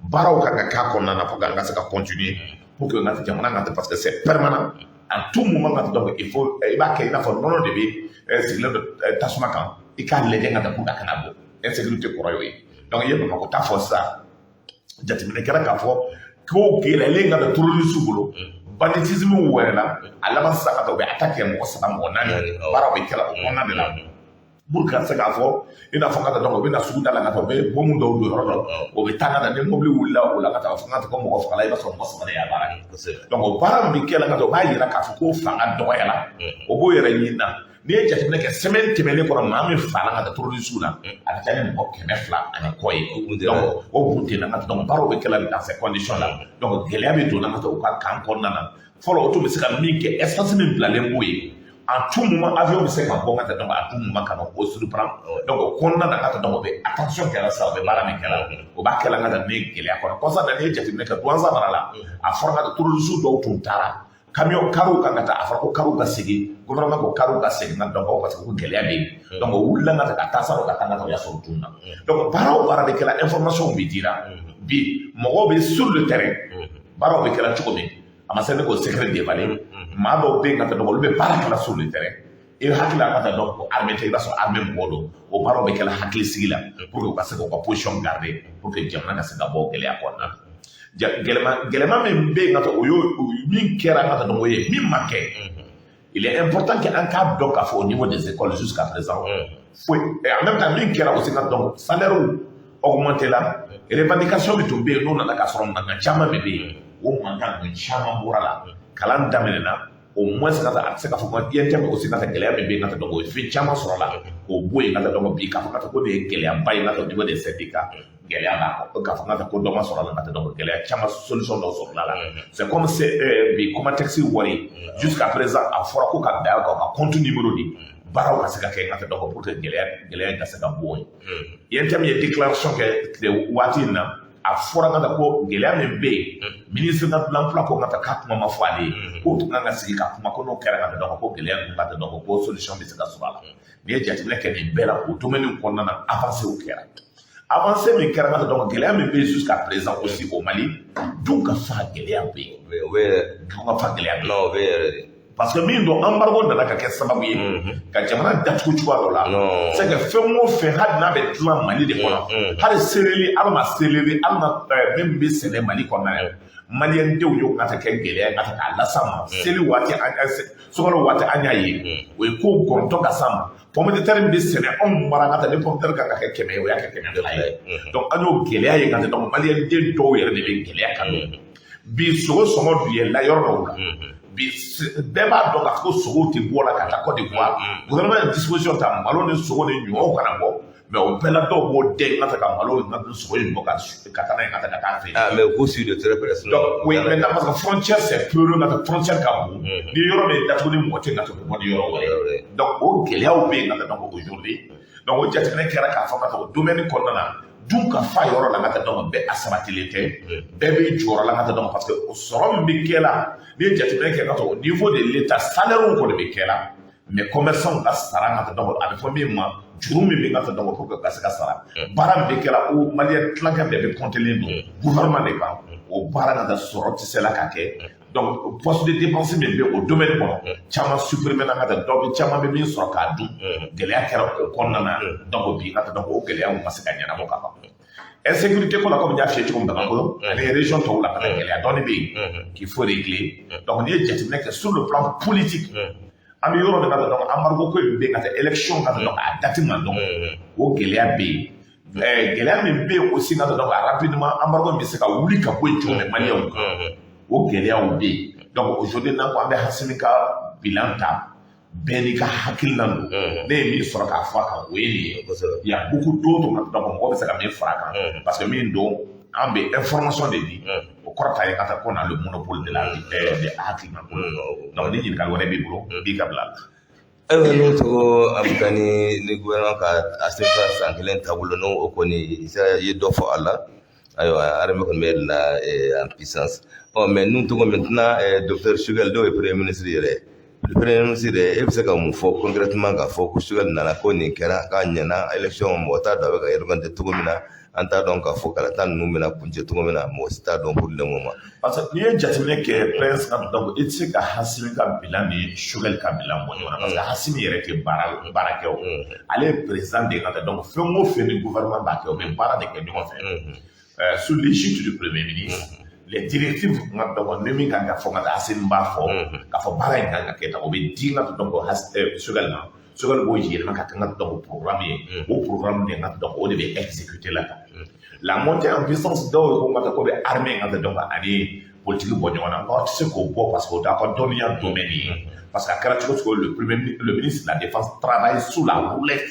baaraw kan ka k'a kɔnɔna na pour que an ka se ka continuer, pour que n ka jamana ka, parce que c'est permanent, à tout moment ka, donc il faut i b'a kɛ i n'a fɔ nɔnɔ de bɛ sigilen don tasuma kan, i k'a lajɛ ka taa pour que a kana bɔ. Insécurité kɔrɔ y'o ye. Donc i ye Bamakɔ ta fɔ sisan, jateminɛ kɛra k'a fɔ ko gɛlɛyalen ka taa terroriste bolo, banditisme wɛrɛ la, a laban sisan ka taa u bɛ attaque kɛ mɔgɔ saba, mɔgɔ naani, baaraw bɛ kɛ o kɔnɔna de la pour ka se k'a fɔ i n'a fɔ ka taa, donc u bɛ na sugu da la ka taa, u bɛ bombe dɔw don yɔrɔ dɔ, o bɛ taa ka taa, ni mobili wulila o la ka taa fɔ ka taa ko mɔgɔ fagala, i b'a sɔrɔ mɔgɔ saba de y'a baara kɛ. Donc o baara min bɛ kɛ la ka taa, o b'a yira k'a fɔ ko fanga dɔgɔyara, o b'o yɛrɛ ɲini na. N'i ye jateminɛ kɛ, semaine tɛmɛnen kɔnɔ, maa min fagala ka taa terroriste la, a ka ca ni mɔgɔ 200 ani kɔ ye. Donc o buntenna ka taa, donc baaraw bɛ kɛ la dans ces conditions là. Donc gɛlɛya bɛ donna ka taa u ka camp kɔnɔna na. Fɔlɔ, o tun bɛ se ka min kɛ, espace min bilalen b'o ye, en tout moment avion bɛ se ka bɔ ka taa, donc à tout moment ka na o surprend. Donc o kɔnɔna na ka taa, donc o bɛ attention kɛra sisan, o bɛ baara min kɛra, o b'a kɛla ka taa ni gɛlɛya kɔnɔ. Kɔsa na, n'i ye jateminɛ kɛ Douentza mara la, a fɔra ka taa terroriste dɔw tun taara camion carw kan ka taa, a fɔra ko carw ka segin, gouvernement ko carw ka segin na, donc parce que ko gɛlɛya bɛ yen. Donc o wulila ka taa ka taa sa ka taa ka taa, o y'a sɔrɔ tun na. Donc baara o baara bɛ kɛla, information bɛ dira bi, mɔgɔw bɛ sur le terrain, baaraw bɛ kɛla cogo min, a ma se ne k'o secret dévoiler. Maa dɔw bɛ yen ka taa, donc olu bɛ baara kɛla sur le terrain. I hakili la ka taa, donc ko armée tɛ, i b'a sɔrɔ armée mɔgɔw don. O baaraw bɛ kɛla hakili sigi la pour que u ka se k'u ka position garder, pour que jamana ka se ka bɔ gɛlɛya kɔnɔna na. Gɛlɛma gɛlɛma min bɛ yen ka taa, o y'o min kɛra ka taa, donc o ye min ma kɛ. Il est important que an k'a dɔn k'a fɔ au niveau des écoles jusqu'à présent foyi. En même temps, min kɛra aussi ka, donc salaire augmenté la, revendication min tun bɛ yen, n'o nana k'a sɔrɔ mankan caman de bɛ yen, o mankan ninnu caman bɔra la, kalan daminɛna au moins ka taa. A tɛ se k'a fɔ ko INTM aussi ka taa, gɛlɛya min bɛ yen ka taa, donc o ye fɛn caman sɔrɔ la k'o bɔ yen ka taa. Donc bi, k'a fɔ ka taa ko de ye gɛlɛyaba ye ka taa au niveau des syndicats, gɛlɛya b'a kɔ, k'a fɔ ka taa ko dɔ ma sɔrɔ a la ka taa, donc gɛlɛya caman, solution dɔ sɔrɔla la. C'est comme c'est bi Comatex wari, jusqu'à présent a fɔra ko ka da kan ka compte numéro di, baaraw ka se ka kɛ ka taa, donc pour que gɛlɛya in ka se ka bɔ yen. INTM ye déclaration kɛ tile waati in na, a fɔra ka taa ko gɛlɛya min bɛ yen, ministre de l'emploi ko ka taa k'a kuma ma fɔ ale ye, k'o tun kan ka sigi ka kuma, ko n'o kɛra ka taa, donc ko gɛlɛya ninnu ka taa, donc ko solution bɛ se ka sɔrɔ a la. N'i ye jateminɛ kɛ nin bɛɛ la, o domaine kɔnɔna na, avancé kɛra. Avancé min kɛra ka taa, donc gɛlɛya min bɛ yen jusqu'à présent aussi au Mali, dun ka fa gɛlɛya bɛ yen. O bɛ yɛrɛ. Dun ka fa gɛlɛya bɛ yen. Non, o bɛ yɛrɛ de. Parce que min don, embargo nana ka kɛ sababu ye ka jamana datugu cogoya dɔ la. Non. C'est que fɛn o fɛn, hali n'a bɛ dilan Mali de kɔnɔ, hali céréale, hali ma céréale, hali ma min bɛ sɛnɛ Mali kɔnɔna ye, Maliyɛn denw y'o ka kɛ gɛlɛya ka k'a las'an ma. Seli waati, an sunkalo waati, an y'a ye o ye ko gɔntɔ ka s'an ma. Pomme de terre min bɛ sɛnɛ anw mara ka taa, ni pomme de terre kan ka kɛ 100 ye, o y'a kɛ 200 ye. Donc an y'o gɛlɛya ye ka taa. Donc maliyɛn den dɔw yɛrɛ de bɛ gɛlɛya kan don bi. Sogo sɔngɔ dun yɛlɛla yɔrɔ dɔw la bi. Bɛɛ b'a dɔn k'a fɔ ko sogow tɛ bɔ la ka taa Côte d'Ivoire. Gouvernement ye disposition ta, malo ni sogo ni ɲɔw kana bɔ, mais o bɛɛ la dɔw b'o den ka ta ka malo ni sogo in bɔ ka taa n'a ye ka taa ka taa feere. Ah, mais ko suit de très près. Donc oui, maintenant, parce que frontière, c'est peureux, ka taa frontière ka bon, ni yɔrɔ min datugu ni mɔgɔ tɛ ka tɛmɛ bɔ ni yɔrɔ wɛrɛ. Donc o gɛlɛyaw bɛ yen ka taa. Donc aujourd'hui, donc o jateminɛ kɛra k'a fɔ ka taa o domaine kɔnɔna na, dun ka fa yɔrɔ la ka taa. Donc bɛɛ a sabatilen tɛ, bɛɛ b'i jɔyɔrɔ la ka taa. Donc parce que sɔrɔ min bɛ kɛ la, n'i ye jateminɛ kɛ ka taa au niveau de l'État, salaire kɔni bɛ kɛ la, mais commerçant ka sara ka taa. Donc a bɛ fɔ min ma juru min bɛ ka taa, donc pour que ka se ka sara, baara min bɛ kɛ la, o maliyɛn tilankɛ bɛɛ bɛ comptelen don gouvernement de kan. O baara ka taa, sɔrɔ tɛ se la ka kɛ. Donc poste de dépense min bɛ o domaine kɔnɔ, caman supprimer na ka taa. Dɔ bɛ, caman bɛ min sɔrɔ k'a dun, gɛlɛya kɛra o kɔnɔna na. Donc bi ka taa, donc o gɛlɛyaw ma se ka ɲɛnabɔ ka ban. Insécurité ko la, komi n y'a f'i ye cogo min, Bamakɔ ani région tɔw la ka taa, gɛlɛya dɔɔni bɛ yen qu'il faut régler. Donc n'i ye jateminɛ kɛ sur le plan politique, an bɛ yɔrɔ min na, donc embargo ko in bɛ yen ka taa, élection ka taa, donc a date ma dɔn, o gɛlɛya bɛ yen. Gɛlɛya min bɛ yen aussi ka taa, donc rapidement embargo min bɛ se ka wuli ka bɔ yen cogo min maliyɛnw kan, o gɛlɛyaw bɛ yen. Donc aujourd'hui, n'an ko an bɛ Asimi ka bilan ta, bɛɛ n'i ka hakilina don. Ne ye min sɔrɔ k'a fɔ a kan, o ye nin ye. Il y a beaucoup d'autres, donc mɔgɔ bɛ se ka min fara a kan, parce que min don, an bɛ information de di, o kɔrɔ ta ye ka taa ko na le monopole de la de hakilina ko. Donc ni ɲininkali wɛrɛ b'i bolo, n b'i ka bila la. Ayiwa, n'o tɔgɔ Abudani ni gouvernement ka Asimi ka san kelen taabolo, n'o o kɔni i ye dɔ fɔ a la. Ayiwa, armée kɔni bɛ la en puissance. Ɔ, mais n'u tɔgɔ maintenant, docteur Choguel, dɔw ye premier ministre yɛrɛ, premier ministre yɛrɛ, e bɛ se ka mun fɔ concrètement k'a fɔ ko Choguel nana, ko nin kɛra k'a ɲɛna? Élection, mɔgɔ t'a dɔn a bɛ ka organiser cogo min na. An t'a dɔn k'a fɔ kalata ninnu bɛna kuncɛ cogo min na, mɔgɔ si t'a dɔn pour le moment. Parce que n'i ye jateminɛ kɛ, prince ka, donc i tɛ se ka Asimi ka bilan ni Choguel ka bilan bɔ ɲɔgɔn na, parce que Asimi yɛrɛ tɛ baara kɛ o, ale ye président de ye ka taa. Donc fɛn o fɛn ni gouvernement b'a kɛ, o bɛ baara de kɛ ɲɔgɔn fɛ sous l'égide du premier ministre. Les directives nka, donc ni min kan ka fɔ ka taa, Asimi b'a fɔ k'a fɔ baara in kan ka kɛ tan, o bɛ di nka, donc Choguel ma, Choguel b'o yɛlɛma ka kɛ nka, donc programme ye. O programme de nka, donc o de bɛ exécuter la tan. La montée en puissance, dɔw ko nka ko bɛ armée nka, donc ani politique bɔ ɲɔgɔn na, nka aw tɛ se k'o bɔ, parce que o t'a ka dɔnniya domaine ye. Parce que a kɛra cogo cogo, le premier, le ministre de la Défense travaille sous la houlette,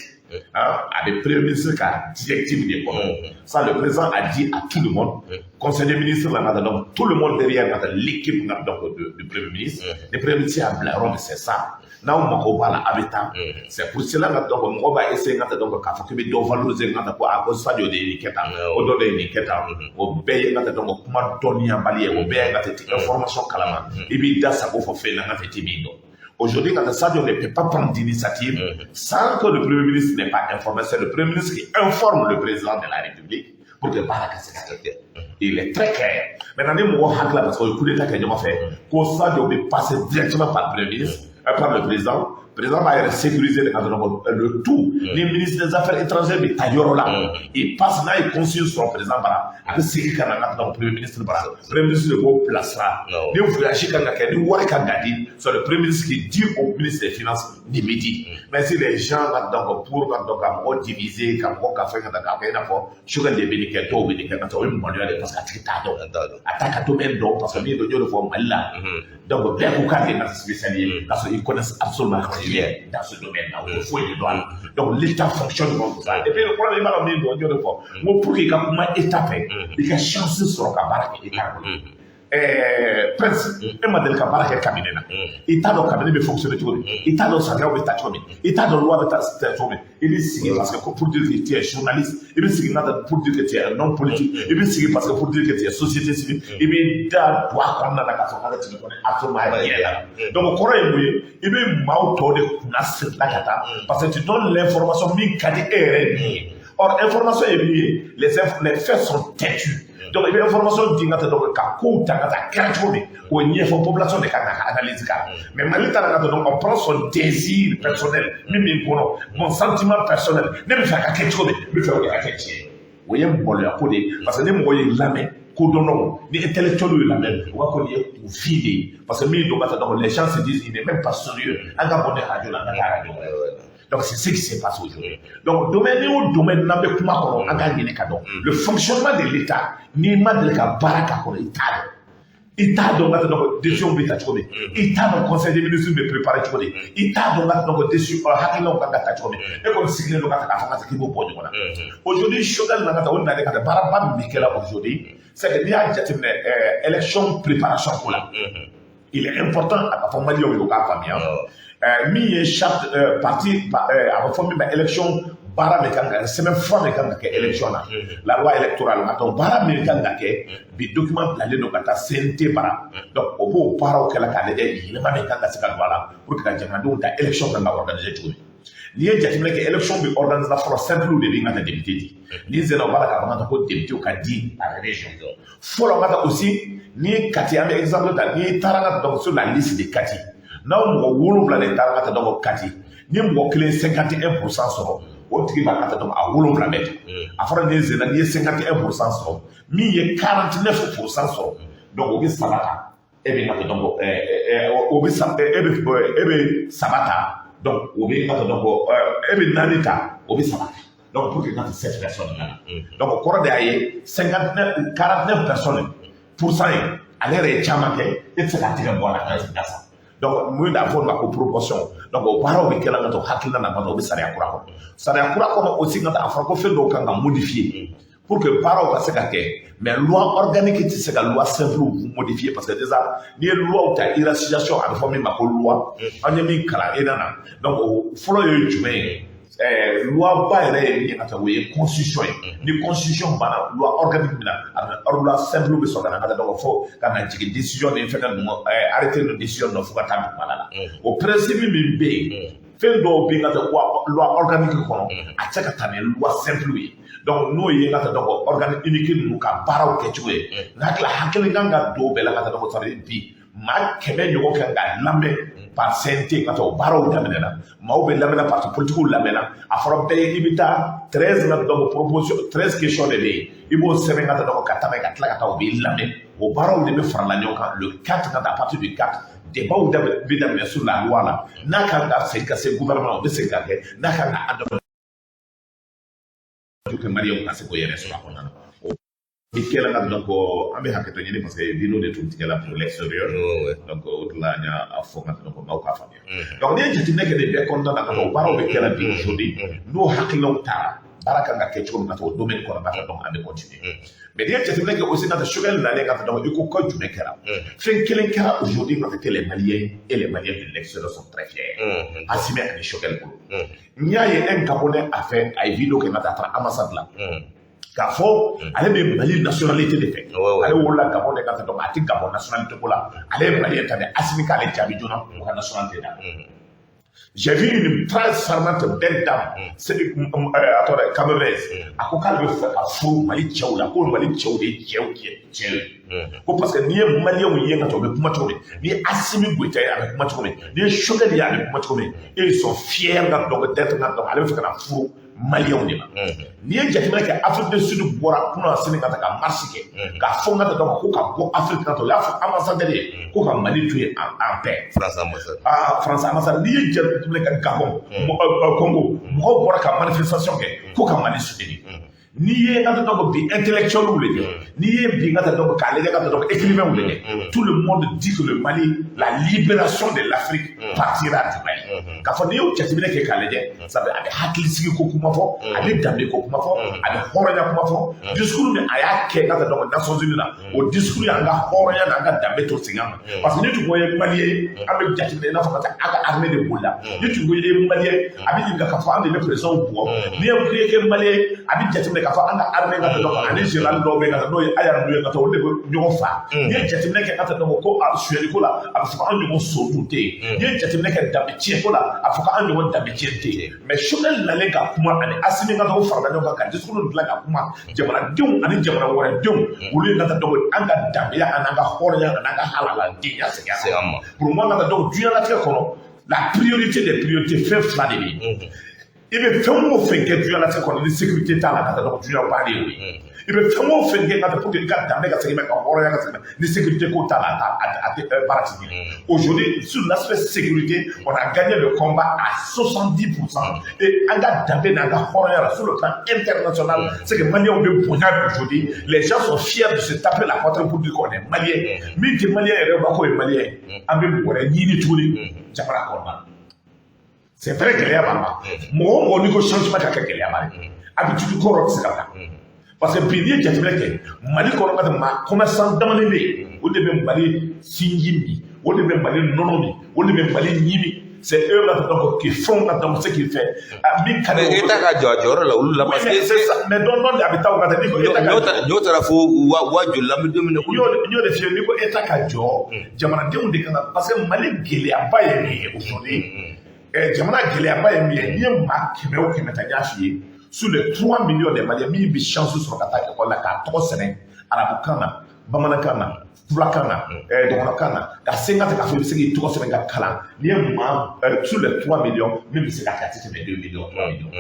hein, avec premier ministre ka directive de kɔnɔ. Ça, le président a dit à tout le monde, conseil des ministres la, donc tout le monde derrière l'équipe, donc du premier ministre. Le premier ministre a bila yɔrɔ min, c'est ça. N'aw mako b'a la, a bɛ taa. C'est pour cela que donc mɔgɔ b'a essayer ka donc k'a fɔ k'i bɛ dɔ valoriser ka ko a ko Sadio de ye nin kɛ tan, o dɔ de ye nin kɛ tan. O bɛɛ ye ka donc kuma dɔnniyabali ye, o bɛɛ ye ka tɛ information kalama. I b'i da sago fɔ fɛn na ka tɛ min dɔn. Aujourd'hui, quand Sadio ne peut pas prendre d'initiative sans que le Premier ministre n'ait pas informé. C'est le Premier ministre qui informe le président de la République pour que baara ka se ka kɛ. Il est très clair. Maintenant, ni mɔgɔ hakili la, parce que o ye coup d'état kɛ ɲɔgɔn fɛ, ko Sadio bɛ passer directement par le Premier ministre, par le président, président b'a yɛrɛ sécuriser de ka dɔrɔn le tout. Ni ministre des Affaires étrangères bɛ taa yɔrɔ la, il passe, n'a ye consigne sɔrɔ président bara, a bɛ segin ka na n ka dɔn premier ministre bara, premier ministre de b'o bilasira. Ni voyage kan ka kɛ, ni wari kan ka di, c'est le premier ministre qui dit au ministre des Finances nin bɛ di. Mais si les gens ka donc pour ka donc ka mɔgɔ diviser, ka mɔgɔ ka fɛn ka k'a kɛ i n'a fɔ Choguel de bɛ nin kɛ, dɔw bɛ nin kɛ ka taa, o ye maloya de, parce que a tigi t'a dɔn, a t'a ka domaine dɔn. Parce que min don, n y'o de fɔ Mali la, donc bɛɛ ko k'ale ka spécialisé, k'a sɔrɔ ils connaissent absolument rien dans ce domaine-là, o tɛ foyi de dɔn a la. Donc l'État fonctionne comme ça. Et puis le problème, i b'a dɔn min don, n y'o de fɔ, n ko pour que i ka kuma État fɛ, i ka chance sɔrɔ ka baara kɛ État kɔnɔ. Prince, e ma deli ka baara kɛ cabinet na, i t'a dɔn cabinet bɛ fonctionner cogo min, i t'a dɔn sariyaw bɛ ta cogo min, i t'a dɔn loi bɛ ta cogo min. I bɛ sigi parce que pour dire que tu es journaliste, i bɛ sigi n'a pour dire que tu es un homme politique, i bɛ sigi parce que pour dire que tu es société civile, i bɛ da don a kɔnɔna na k'a fɔ k'a bɛ tɛmɛ kɔni absolument rien la. Donc o kɔrɔ ye mun ye? I bɛ maaw tɔw de kunna sirila ka taa, parce que tu donnes l'information min ka di e yɛrɛ ni ye. Or information ye min ye, les faits sont têtus. Donc i bɛ information di ka taa, donc ka kow ta ka taa kɛra cogo min, k'o ɲɛfɔ, population de kan ka analyse k'a la. Mais Mali ta la ka taa, donc on prend son désir personnel min b'i kɔnɔ, mon sentiment personnel, ne bɛ fɛ a ka kɛ cogo min, n bɛ fɛ o de ka kɛ tiɲɛ ye. O ye maloya ko de ye, parce que ni mɔgɔ y'i lamɛn, Kodɔnnaw ni intellectuels y'u lamɛn, u b'a fɔ nin ye kunfin de ye, parce que min don ka taa, donc les gens se disent: il n'est même pas sérieux, an ka bɔ ni radio la, an ka taa radio wɛrɛ. Donc c'est ce qui se passe aujourd'hui. Donc domaine o domaine n'an bɛ kuma kɔnɔ, an k'a ɲini ka dɔn le fonctionnement de l'État. N'i ma deli ka baara k'a kɔnɔ, i t'a dɔn. I t'a dɔn ka dɔn décision bɛ ta cogo min, i t'a dɔn conseil des ministres bɛ préparer cogo di, i t'a dɔn ka dɔn décision hakilinaw kan ka ta cogo min. E kɔni sigilen don ka ta k'a fɔ ka k'i b'o bɔ ɲɔgɔn na. Aujourd'hui, Choguel nana ta, o nana ka taa baaraba min bɛ kɛ la aujourd'hui, c'est que n'i y'a jateminɛ, élection préparation ko la, il est important a ka fɔ Maliyɛnw ye, u k'a faamuya min ye charte parti, a bɛ fɔ min ma élection, baara min kan ka kɛ, sɛbɛn fura min kan ka kɛ élection na, la loi électorale ka donc baara min kan ka kɛ bi, document bilalen don ka taa CNT bara. Donc o b'o baaraw kɛ la k'a lajɛ yɛlɛma min kan ka se ka don a la pour que ka jamanadenw ta élection kan ka organiser cogo min. N'i ye jateminɛ kɛ, élection bɛ organiser fɔlɔ, simple de bɛ ka taa député di. Ni senna o b'a la k'a fɔ ka ko député ka di par région fɔlɔ ka taa aussi. N'i ye Kati, an bɛ exemple ta, n'i taara ka donc sur la liste de Kati, n'aw mɔgɔ 7 de taara ka taa donc Kati, ni mɔgɔ kelen 51% sɔrɔ, o tigi b'a ka taa donc a 7 bɛɛ ta. A fɔra n'i ye senna, n'i ye 51% sɔrɔ, min ye 49% sɔrɔ, donc o bɛ saba ta, e bɛ ka donc o bɛ e bɛ saba ta, donc o bɛ ka donc e bɛ naani ta, o bɛ saba ta. Donc pour que ka sept personnes nana, donc o kɔrɔ de y'a ye 59 ou 49 personnes pour cent ye, ale yɛrɛ ye caman kɛ, e tɛ se k'a tigɛ bɔ a la ka jigin sa. Donc mun y'a fɔ o ma ko proportion. Donc o baaraw bɛ kɛla ka to hakilina na ka o bɛ sariya kura kɔnɔ. Sariya kura kɔnɔ aussi, ka a fɔra ko fɛn dɔw kan ka modifier pour que baaraw ka se ka kɛ, mais loi organique tɛ se ka loi simple modifier, parce que déjà n'i ye loi ta, hiérarchisation, a bɛ fɔ min ma ko loi, an ye min kalan ENA na. Donc o fɔlɔ ye jumɛn ye? Loi ba yɛrɛ ye min ye ka taa, o ye constitution ye. Ni constitution banna, loi organique min na, a bɛ loi simple bɛ sɔrɔ ka na ka taa, donc fo ka na jigin décision ni fɛngɛ ninnu, arrêté ni décision ninnu, fo ka taa dugumala la. O principe min bɛ yen, fɛn dɔw bɛ yen ka taa loi organique kɔnɔ, a tɛ se ka taa ni loi simple ye. Donc n'o ye ka taa donc organe unique ninnu ka baaraw kɛcogo ye, n hakili kan ka don bɛɛ la ka taa. Donc ça veut dire bi maa 100 ɲɔgɔn kan ka lamɛn par CNT ka taa. O baaraw daminɛna, maaw bɛ lamɛnna, parti politiques lamɛnna. A fɔra bɛɛ ye i bɛ taa 13 ka donc proposition, 13 questions de bɛ yen, i b'o sɛbɛn ka taa, donc ka taa n'a ye ka tila ka taa, o b'i lamɛn. O baaraw de bɛ farala ɲɔgɔn kan le 4 ka taa. À partir du 4, débat bɛ daminɛ sur la loi la. N'a kan ka segin ka se gouvernement, o bɛ segin ka kɛ, n'a kan ka adopter pour que Maliyɛnw ka se k'o yɛrɛ sɔrɔ a kɔnɔna na. O bi kɛla ka donc an bɛ hakɛto ɲini, parce que vidéo de tun tigɛla pour l'extérieur. Donc o de la an y'a fɔ ka donc maaw k'a faamuya. Donc n'i ye jateminɛ kɛ nin bɛɛ kɔnɔna na, ka o baaraw bɛ kɛla bi aujourd'hui, n'o hakilinaw taara, baara kan ka kɛ cogo min na o domaine kɔnɔ ka donc an bɛ continuer. Mais n'i ye jateminɛ kɛ aussi, ka Choguel nalen ka donc i ko ko jumɛn kɛra? Fɛn kelen kɛra aujourd'hui ka que les Maliens et les Maliens de l'extérieur sont très fiers. Assimi ani Choguel bolo, n y'a ye un Gabonais a fait, a ye vidéo kɛ ka taa, a taara ambassade la k'a fɔ ale bɛ Mali nationalité de fɛ. Ale wolola Gabon de ka taa, donc a tɛ Gabon nationalité ko la, ale ye Malien ta de. Assimi k'ale jaabi joona, o ka nationalité d'a ma. J'ai vu une très charmante belle dame, c'est attends, camerounaise. A ko k'ale bɛ fɛ ka furu Mali cɛw la, ko Mali cɛw de ye cɛw cɛ ye. Ko parce que n'i ye Maliyɛnw ye ka taa, u bɛ kuma cogo min, n'i ye Assimi Goïta ye, a bɛ kuma cogo min, n'i ye Choguel ye, a bɛ kuma cogo min, et ils sont fiers ka donc d'être ka donc ale bɛ fɛ ka na furu Maliyɛnw de ma. N'i ye jateminɛ kɛ, Afrique du Sud bɔra kunun sini ka taa ka marche kɛ k'a fɔ n ka taa donc ko ka bɔ Afrique ka taa, u y'a fɔ ambassadeur ye ko ka Mali to yen en paix. France ambassade. Ah, France ambassade. N'i ye jateminɛ kɛ, Gabon, Congo, mɔgɔw bɔra ka manifestation kɛ ko ka Mali soutenir. N'i ye n ka taa donc bi intellectuel lajɛ, n'i ye bi n ka taa donc k'a lajɛ ka taa donc écrivain lajɛ, tout le monde dit que le Mali, la libération de l'Afrique partira du Mali. K'a fɔ n'i y'o jateminɛ kɛ k'a lajɛ, ça veut a bɛ hakilisigi ko kuma fɔ, a bɛ danbe ko kuma fɔ, a bɛ hɔrɔnya kuma fɔ. Discours min a y'a kɛ ka taa donc Nations Unies na, o discours y'an ka hɔrɔnya n'an ka danbe to segin an ma, parce que ni tun ko ye Malien ye, an bɛ jateminɛ i n'a fɔ ka taa a ka armée de bolila. Ni tun ko ye Malien, a bɛ ɲininka k'a fɔ an de bɛ président bugɔ. N'i ye kɛ Malien ye, a bɛ jateminɛ k'a fɔ an ka armée ka taa donc ani général dɔw bɛ ka taa, n'o ye Aya ninnu ye ka taa, olu de bɛ ɲɔgɔn fa. N'i ye jateminɛ kɛ ka taa donc ko a sonyali ko la, a bɛ fɔ ko an ɲɔgɔn sotu tɛ yen. N'i ye jateminɛ kɛ danbe tiɲɛ ko la, a bɛ fɔ ko an ɲɔgɔn danbe tiɲɛ tɛ yen. Mais Choguel nalen ka kuma ani Assimi ka taa o farala ɲɔgɔn kan ka discours dilan ka kuma jamanadenw ani jamana wɛrɛdenw, olu ye ka taa donc an ka danbeya ani an ka hɔrɔnya ani an ka halaladenya segin Segin an ma. Pour moi, ka taa donc diɲɛlatigɛ kɔnɔ, la priorité des priorités, fɛn fila de bɛ yen. I bɛ fɛn o fɛn kɛ diɲɛlatigɛ kɔnɔ, ni sécurité t'a la ka taa dɔrɔn, diɲɛ bannen y'o ye. I bɛ fɛn o fɛn kɛ ka taa pour que i ka danbe ka segin, ka hɔrɔnya ka segin, ni sécurité ko t'a la, a tɛ baara ti ɲɛ. Aujourd'hui, sur l'aspect sécurité, on a gagné le combat à 70% et an ka danbe n'an ka hɔrɔnya la, sur le plan international, c'est que Maliens bɛ bonya. Aujourd'hui, les gens sont fiers de se taper la poitrine pour dire qu'on est Malien. Min tɛ Malien yɛrɛ b'a k'o ye Malien ye. An bɛ mɔgɔ wɛrɛ ɲini tuguni jamana kɔnɔna na. C'est vrai, gɛlɛya b'a la. Mɔgɔ o mɔgɔ n'i ko changement ka kɛ, gɛlɛya b'a la. Habitude kɔrɔ tɛ se ka bila, parce que bi n'i ye jateminɛ kɛ Mali kɔnɔ, ka maa commerçant damanin bɛ yen, o de bɛ Mali sinji min, o de bɛ Mali nɔnɔ min, o de bɛ Mali ɲimi. C'est eux là donc qui font là, donc ce qui fait min ka di. Mais État ka jɔ a jɔyɔrɔ la olu la, parce que c'est ça. Mais dɔɔni dɔɔni a bɛ taa o ka taa n'i ko État ka jɔ. Ɲɔ taara fo wa joli la, an bɛ don min na ko. N y'o de f'i ye, n'i ko État ka jɔ, jamanadenw de kan ka, parce que Mali gɛlɛyaba ye min ye aujourd'hui, jamana gɛlɛyaba ye min ye, n'i ye maa 100 o 100 ta, n y'a f'i ye, sur les 3 millions de Maliens, min bɛ chance sɔrɔ ka taa école la k'a tɔgɔ sɛbɛn arabukan na, bamanankan na, fulakan na, dɔgɔnɔkan na, ka se ka ta k'a fɔ i bɛ se k'i tɔgɔ sɛbɛn ka kalan, n'i ye maa sur les 3 millions, min bɛ se ka kɛ, a tɛ tɛmɛ 2 millions, 3 millions.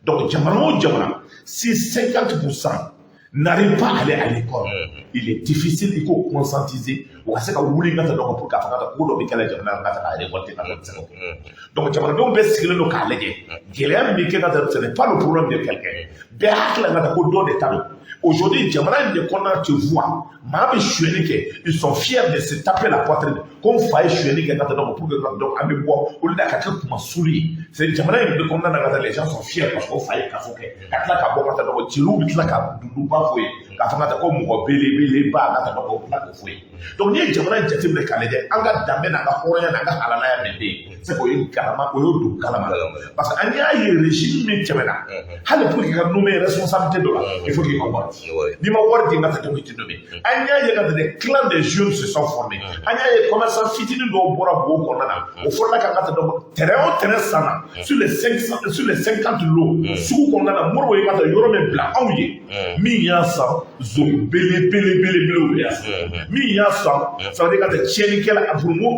Donc jamana o jamana, si 50% n'arrive pas à aller à l'école, il est difficile i k'o conscientiser o ka se ka wuli ka taa dɔn pour k'a fɔ ka taa ko dɔ bɛ kɛlɛ jamana la ka taa k'a révolter ka taa se k'o kɛ. Donc jamanadenw bɛɛ sigilen don k'a lajɛ gɛlɛya min bɛ kɛ ka taa, ce n'est pas le problème de quelqu'un. Bɛɛ hakili la ka taa ko dɔ de ta don. Aujourd'hui, jamana in de kɔnɔna, tu vois, maa bɛ sonyɛli kɛ, ils sont fiers de se taper la poitrine ko n fa ye sonyɛli kɛ ka taa donc pour que donc an bɛ bɔ olu la ka kɛ kumasuli ye. C'est jamana in de kɔnɔna na ka taa, les gens sont fiers parce que o fa ye kaso kɛ ka tila ka bɔ ka taa donc jeliw bɛ tila ka dunduba fɔ ye k'a fɔ ka taa ko mɔgɔ belebeleba ka taa donc o tila k'o fɔ ye. Donc n'i ye jamana in jateminɛ k'a lajɛ, an ka danbe n'an ka hɔrɔnya n'an ka halalaya min bɛ yen, c'est que o ye galama, o y'o don kalama, parce que an y'a ye régime min tɛmɛna, hali pour que ka nommer responsabilité dɔ la, il faut k'i ka wari di. N'i ma wari di n ka taa, donc i tɛ nommer. An y'a ye ka des clans des jeunes se sont formés. An y'a ye commerçant fitinin dɔw bɔra bo kɔnɔna na, o fɔlɔla ka taa donc terrain o terrain sanna sur les 500, sur les 50 lots sugu kɔnɔna na, Moribo ye ka taa yɔrɔ min bila anw ye, min y'a san, zon belebelebelebelew de y'a san. Min y'a san, ça veut dire ka taa tiɲɛnikɛla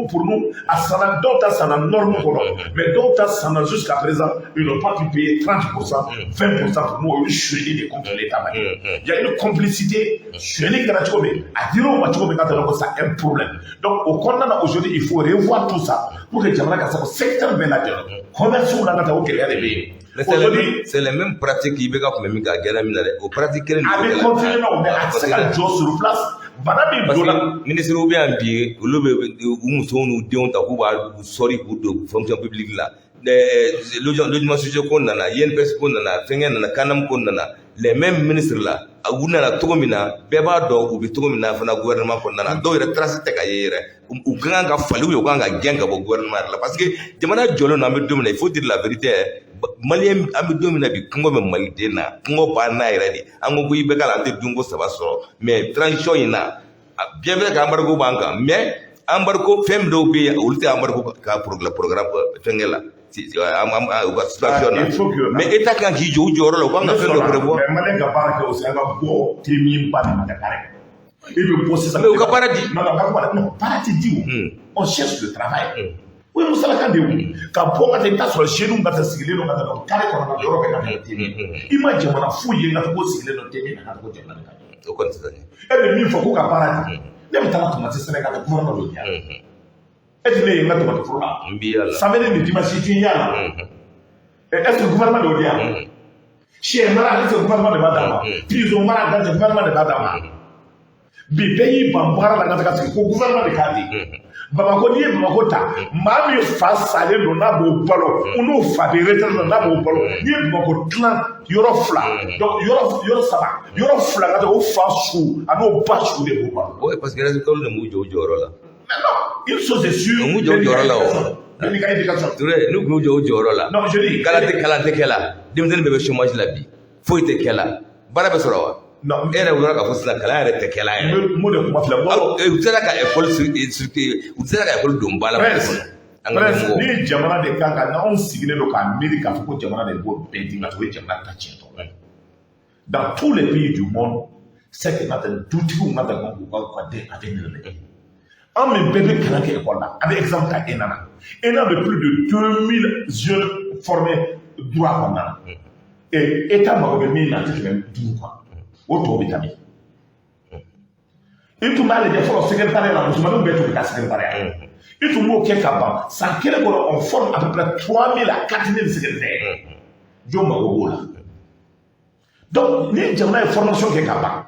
pour nous a sanna, dɔw ta sanna norme kɔnɔ, mais dɔw ta sanna, jusqu'à présent ils n'ont pas pu payer 30%, 20%. Pour nous, o ye sonyɛli de contre l'État malien. Il y a une complicité. Sonyɛli kɛra cogo min, a dir'o ma cogo min ka taa, donc ça un problème. Donc o kɔnɔna na, aujourd'hui, il faut revoir tout ça pour que jamana ka se ka secteur bɛɛ lajɛ, commerce la ka taa, o gɛlɛya de bɛ yen. Mais c'est les mêmes pratiques i bɛ ka kun bɛ min kɛ a gɛlɛya min na dɛ, o pratique kelen. A bɛ continuer na o, mais a tɛ se ka jɔ sur place. Bana min donna. Ministre bɛ yan bi, olu bɛ u musow n'u denw ta k'u b'a sɔri k'u don fonction publique la. Logement social ko nana, INPS ko nana, fɛnkɛ nana, CANAM ko nana, les mêmes ministres la, u nana cogo min na, bɛɛ b'a dɔn u bɛ cogo min na fana gouvernement kɔnɔna na. Dɔw yɛrɛ trace tɛ ka ye yɛrɛ. U ka kan ka fali, u kan ka gɛn ka bɔ gouvernement yɛrɛ la, parce que jamana jɔlen don. An bɛ don min na, il faut dire la vérité, Malien, an bɛ don min na bi, kɔngɔ bɛ Maliden na, kɔngɔ b'an na yɛrɛ de. An ko i bɛ k'a la, an tɛ dunko saba sɔrɔ. Mais transition in na, bien vrai que embargo b'an kan, mais embargo fɛn dɔw bɛ yen, olu tɛ embargo ka programme fɛnkɛ la u ka situation na. Mais État kan k'i jɔ u jɔyɔrɔ la, u kan ka fɛn dɔ prévoir. Mais Malien ka baara kɛ aussi, an ka bɔ te min ba de ma ka baara kɛ. I bɛ bɔ sisan. Mais u ka baara di. Non, non, ka baara, non, baara tɛ di o. On cherche le travail. O ye musalakan de ye o. Ka bɔ ka taa, i bɛ taa sɔrɔ jeunes ka taa sigilen don ka taa carré kɔnɔ ka yɔrɔ bɛɛ ka taa te min. I ma jamana foyi ye ka taa ko sigilen don te min na ka taa ko jamana de ka ɲɛ. O kɔni tɛ taa ɲɛ. E bɛ min fɔ ko ka baara di. Ne bɛ taa tomati sɛnɛ ka taa gouvernement dɔ di yan. E tɛ ne ye n ka tomati foro la. N b'i yala. Samedi ni dimanche i tɛ n yala. Est ce que gouvernement de y'o di yan? Sɛ mara, est ce que gouvernement de b'a d'a ma? Prison mara, est ce que gouvernement de b'a d'a ma? Bi bɛɛ y'i ban baara la ka taga sigi ko gouvernement de k'a di. Bamakɔ, n'i ye Bamakɔ ta, maa min fa salen don n'a b'o balo, n'o fa bɛ retraite la n'a b'o balo, n'i ye Bamakɔ tilan yɔrɔ fila, donc yɔrɔ saba, yɔrɔ fila ka taa, o fa su a n'o ba su de b'o balo. Oui, parce que responsable de m'u jɔ u jɔyɔrɔ la. Mais non, une chose est sûre. M'u jɔ u jɔyɔrɔ la o. Bɛɛ n'i ka éducation. Touré, n'u kun y'u jɔ u jɔyɔrɔ la. Non, je dis. Kalan tɛ kɛ la. Denmisɛnnin bɛɛ bɛ chômage la bi. Foyi tɛ kɛ la. Baara bɛ sɔrɔ wa? Non. E yɛrɛ bɔra k'a fɔ sisan, kalan yɛrɛ tɛ kɛ la yɛrɛ. Mun de kuma filɛ? U sera ka école, u sera ka école don ba la Mali kɔnɔ. An ka ɲɛmɔgɔw. Ni jamana de kan ka, n'anw sigilen don k'a miiri k'a fɔ ko jamana de b'o bɛɛ di, ka o ye jamana ta tiɲɛ tɔ. Dans tous les pays du monde, c'est que n'a tɛ dutigiw ka taa k'u ka den avenir lajɛ. An min bɛɛ bɛ kalan kɛ école la, an bɛ exemple ta ENA na. ENA bɛ plus de 2000 jeunes formés. droit kɔnɔna na. État mago bɛ min na, a tɛ tɛmɛ 5 kan. O tɔw bɛ taa min? I tun b'a lajɛ fɔlɔ, secrétariat la, musomaninw bɛɛ tun bɛ taa secrétariat. I tun b'o kɛ ka ban san kelen kɔnɔ, on forme à peu près 3000 à 4000 secrétaires. Jɔn mago b'o la? Donc ni jamana ye formation kɛ ka ban,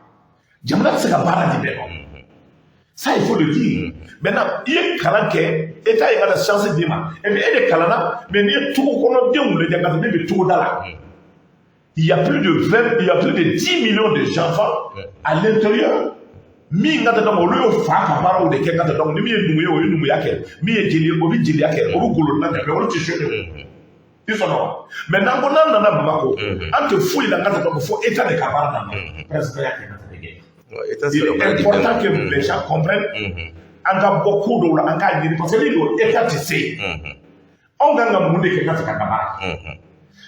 jamana tɛ se ka baara di bɛɛ ma. Ça, il faut le dire. Maintenant, i ye kalan kɛ, État ye ka na chance d'i ma, et puis e de kalanna. Mais n'i ye togo kɔnɔdenw lajɛ ka min bɛ togoda la, il y a plus de 20, il y a plus de 10 millions de enfants à l'intérieur min ka tɛ. Donc olu y'o fa ka baaraw de kɛ ka tɛ. Donc ni min ye numu ye, o ye numuya kɛ. Min ye jeli ye, o bɛ jeliya kɛ, o bɛ golona kɛ, mais olu tɛ se de i sɔnna wa? Mais n'an ko n'an nana Bamakɔ, an tɛ foyi la ka tɛ. Donc fo État de ka baara daminɛ, président y'a kɛ ka tɛ kɛ. Il est important que les gens comprennent, an ka bɔ ko dɔw la, an k'a ɲini, parce que ni don État tɛ se, anw kan ka mun de kɛ ka se ka baara kɛ?